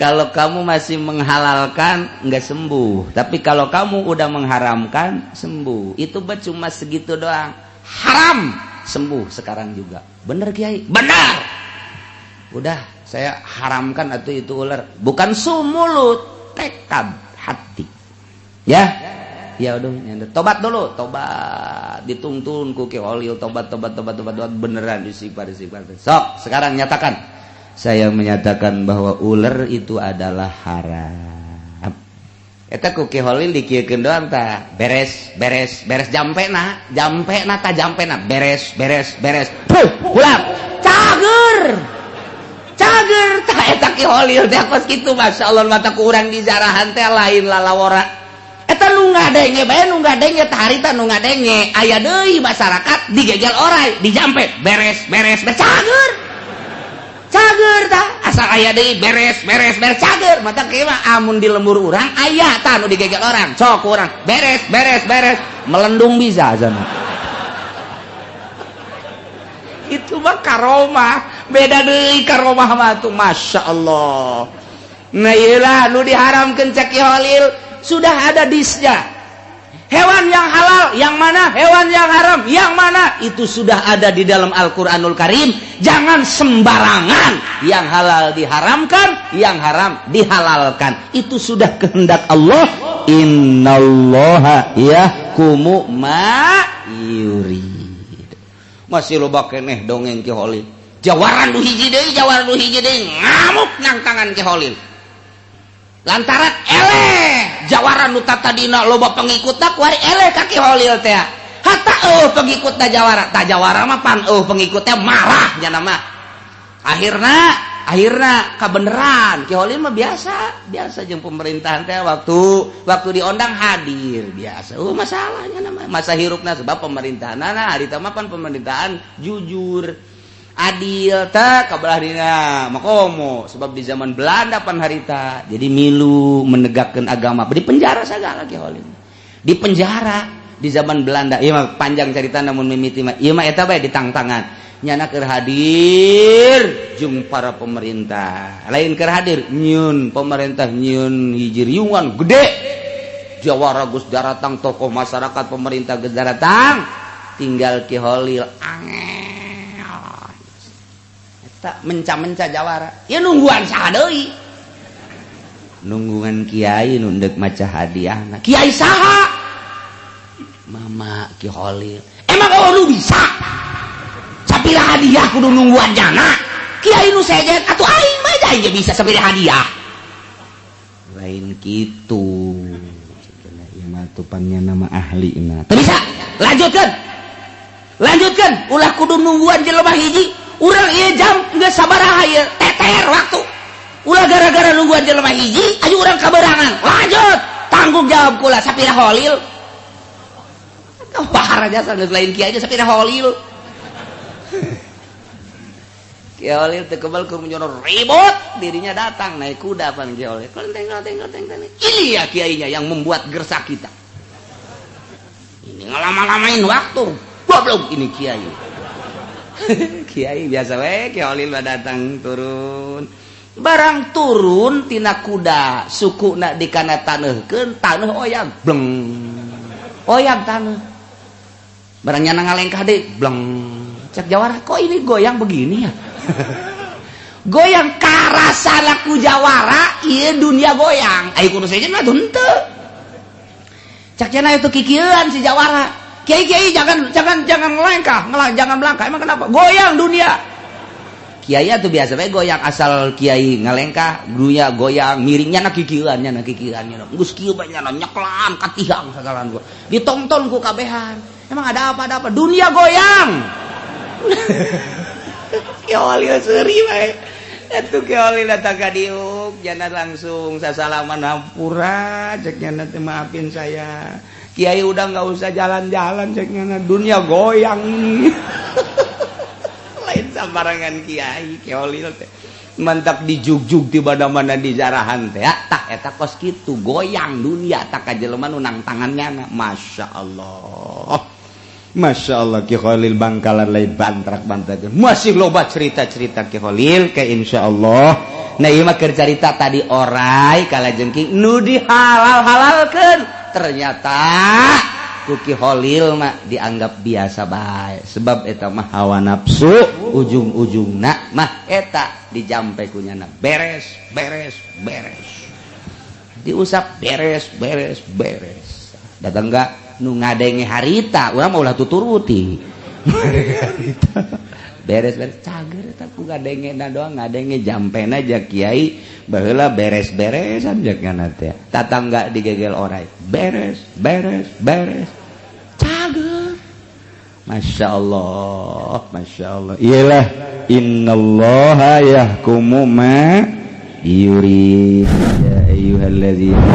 Kalau kamu masih menghalalkan nggak sembuh, tapi kalau kamu udah mengharamkan sembuh. Itu cuma segitu doang. Haram sembuh sekarang juga. Bener, Kiai? Benar. Udah saya haramkan atau itu ular. Bukan sumulut, tekad hati. Ya, ya udah, tobat dulu, tobat dituntun ku Ki Holil, tobat, tobat, tobat, tobat, tobat beneran, istighfar, istighfar. Sok sekarang nyatakan, saya menyatakan bahwa ular itu adalah haram. Eta ku Ki Holil dikieukeun doang tah, beres, beres, beres, jampena, jampena ta, jampena, beres, beres, beres. Puh, pulang, cager, cager tah eta Ki Holil teh kos kitu. Masya Allah, mata ku urang di jarahan teh lain lalawora. Eta nu ngadenge bae, nu ngadenge tah harita nu ngadenge aya deui masyarakat digegel orai, dijampe, beres, beres, beres, cager, cager tah. Asal aya deui, beres, beres, beres, cager. Mata kieu mah amun di lembur urang aya tah nu digegel orang, sok urang beres, beres, beres, melendung bisa sana. Itu mah karomah beda deui, karomah mah tuh Masya Allah. Nah, iyalah nu diharamkeun cek Ki Holil sudah ada disnya. Hewan yang halal yang mana, hewan yang haram yang mana, itu sudah ada di dalam Al-Quranul Karim. Jangan sembarangan yang halal diharamkan, yang haram dihalalkan. Itu sudah kehendak Allah. Innallaha yahkumu ma yurid. Masih loba keneh dongeng Ki Holil. Jawara nu hiji deui, jawara nu hiji deui ngamuk nangtangan Ki Holil. Lantaran eleh jawara nu tatadina loba pengikutna, kuari eleh ka Ki Holil teh. Hatta euweuh pengikutna jawara. Tah, jawara mah pan euweuh pengikutnya, marah nya mah. Akhirna akhirna kabeneran Ki Holil mah biasa biasa jeung pemerintahan teh, waktu waktu diondang hadir biasa. Oh, masalahnya nama masa hirupna, sebab pemerintahan nah harita mah pan pemerintahan jujur adil tak kabelah dina makomo, sebab di zaman Belanda pan harita jadi milu menegakkan agama, di penjara segala. Ki Holil di penjara di zaman Belanda. Ieu mah panjang cerita, namun mimiti mah ieu mah eta bae ditangtangan nyana keur hadir jeung para pemerintah. Lain keur hadir, nyieun pemerintah, nyieun hiji riungan gede, jawara geus daratang, tokoh masyarakat, pemerintah geus daratang, tinggal Ki Holil angel tak menca-menca jawara ya. Nungguan saha deui? Nungguan kiai nu deuk maca hadiah. Kiai saha? Mama Ki Holil. Emang oh lu bisa sapira hadiah kudu nungguan jana kiai nu sejen? Atuh aing mah aing bisa sapira hadiah. Lain kitu ieu mah, tupannya nama ahli na. Teu bisa, lanjutkan, lanjutkan, ulah kudu nungguan jelema hiji. Urang ieu jam geus sabaraha ieu, teter waktu. Ulah gara-gara nungguan jelema hiji ayo urang kaberangan. Lanjut, tanggung jawab kula sapira Holil. Bahar jasa geus lain kiai aja sapira Holil. Kiai Holil teu kebal keur menjono ribut, dirinya datang naik kuda pan Kiai Holil. Kelenteng kelenteng kelenteng. Ini ya kiainya yang membuat gersak kita. Ini ngelama-lamain waktu. Goblok ini kiai. Kiai biasa we, Kiai Holil mah datang turun. Barang turun tina kuda, suku nak dikana taneuhkeun, taneuh oyag, bleng. Oyag taneuh. Barang nyana ngalengkah deui, bleng. Cek jawara, kok ini goyang begini ya? Goyang karasana ku jawara, ieu dunia goyang. Ayo kudu sejen mah henteu. Cek cenah itu kikieuan si jawara. Kiai, kiai, jangan jangan jangan ngelengkah, ngelang, jangan melangkah. Emang kenapa? Goyang dunia. Kiai tuh biasa bae goyang, asal kiai ngalengkah, dunia goyang, miringnya na kikieuan nya, na kikieuan nya. Geus kieu bae nya nyeklan ka tiang sagalan gua. Ditonton ku kabehan. Emang ada apa, ada apa? Dunia goyang. Kiai Holil seuri bae. Atuh Kiai Holil datang ka diuk, jana langsung sasalaman, hampura cek nya teh, maafin saya. Kiai udah nggak usah jalan-jalan cek nya, dunia goyang ini. Lain sambarangan kiai Kiai Holil teh. Mantap dijugjug di mana-mana di jarahan teh. Tah, eta kos kitu goyang dunia tak ka jelema nu nangtangannya. Masya Allah. Masya Allah, Ki Khalil Bangkalan lain bantrak bantrak. Masih loba cerita-cerita Ki Khalil ke insya Allah. Nah, ieu mah keur carita tadi orai kalajengking nu dihalal-halalkeun. Ternyata ku Ki Khalil mah dianggap biasa bae, sebab eta mah hawa nafsu, ujung-ujungna mah eta dijampe ku nyana beres beres beres, diusap beres beres beres. Datang enggak nu ngadenge harita, urang mah ulah tuturuti beres beres cager eta ku ngadenge na doang, ngadenge jampena aja kiai baheula beres-beresan jangan teh, tatangga digegel orai beres beres beres cager. Masya Allah, Masya Allah. Iyalah, innallaha yahkumu ma yurid. Ya ayyuhalladzina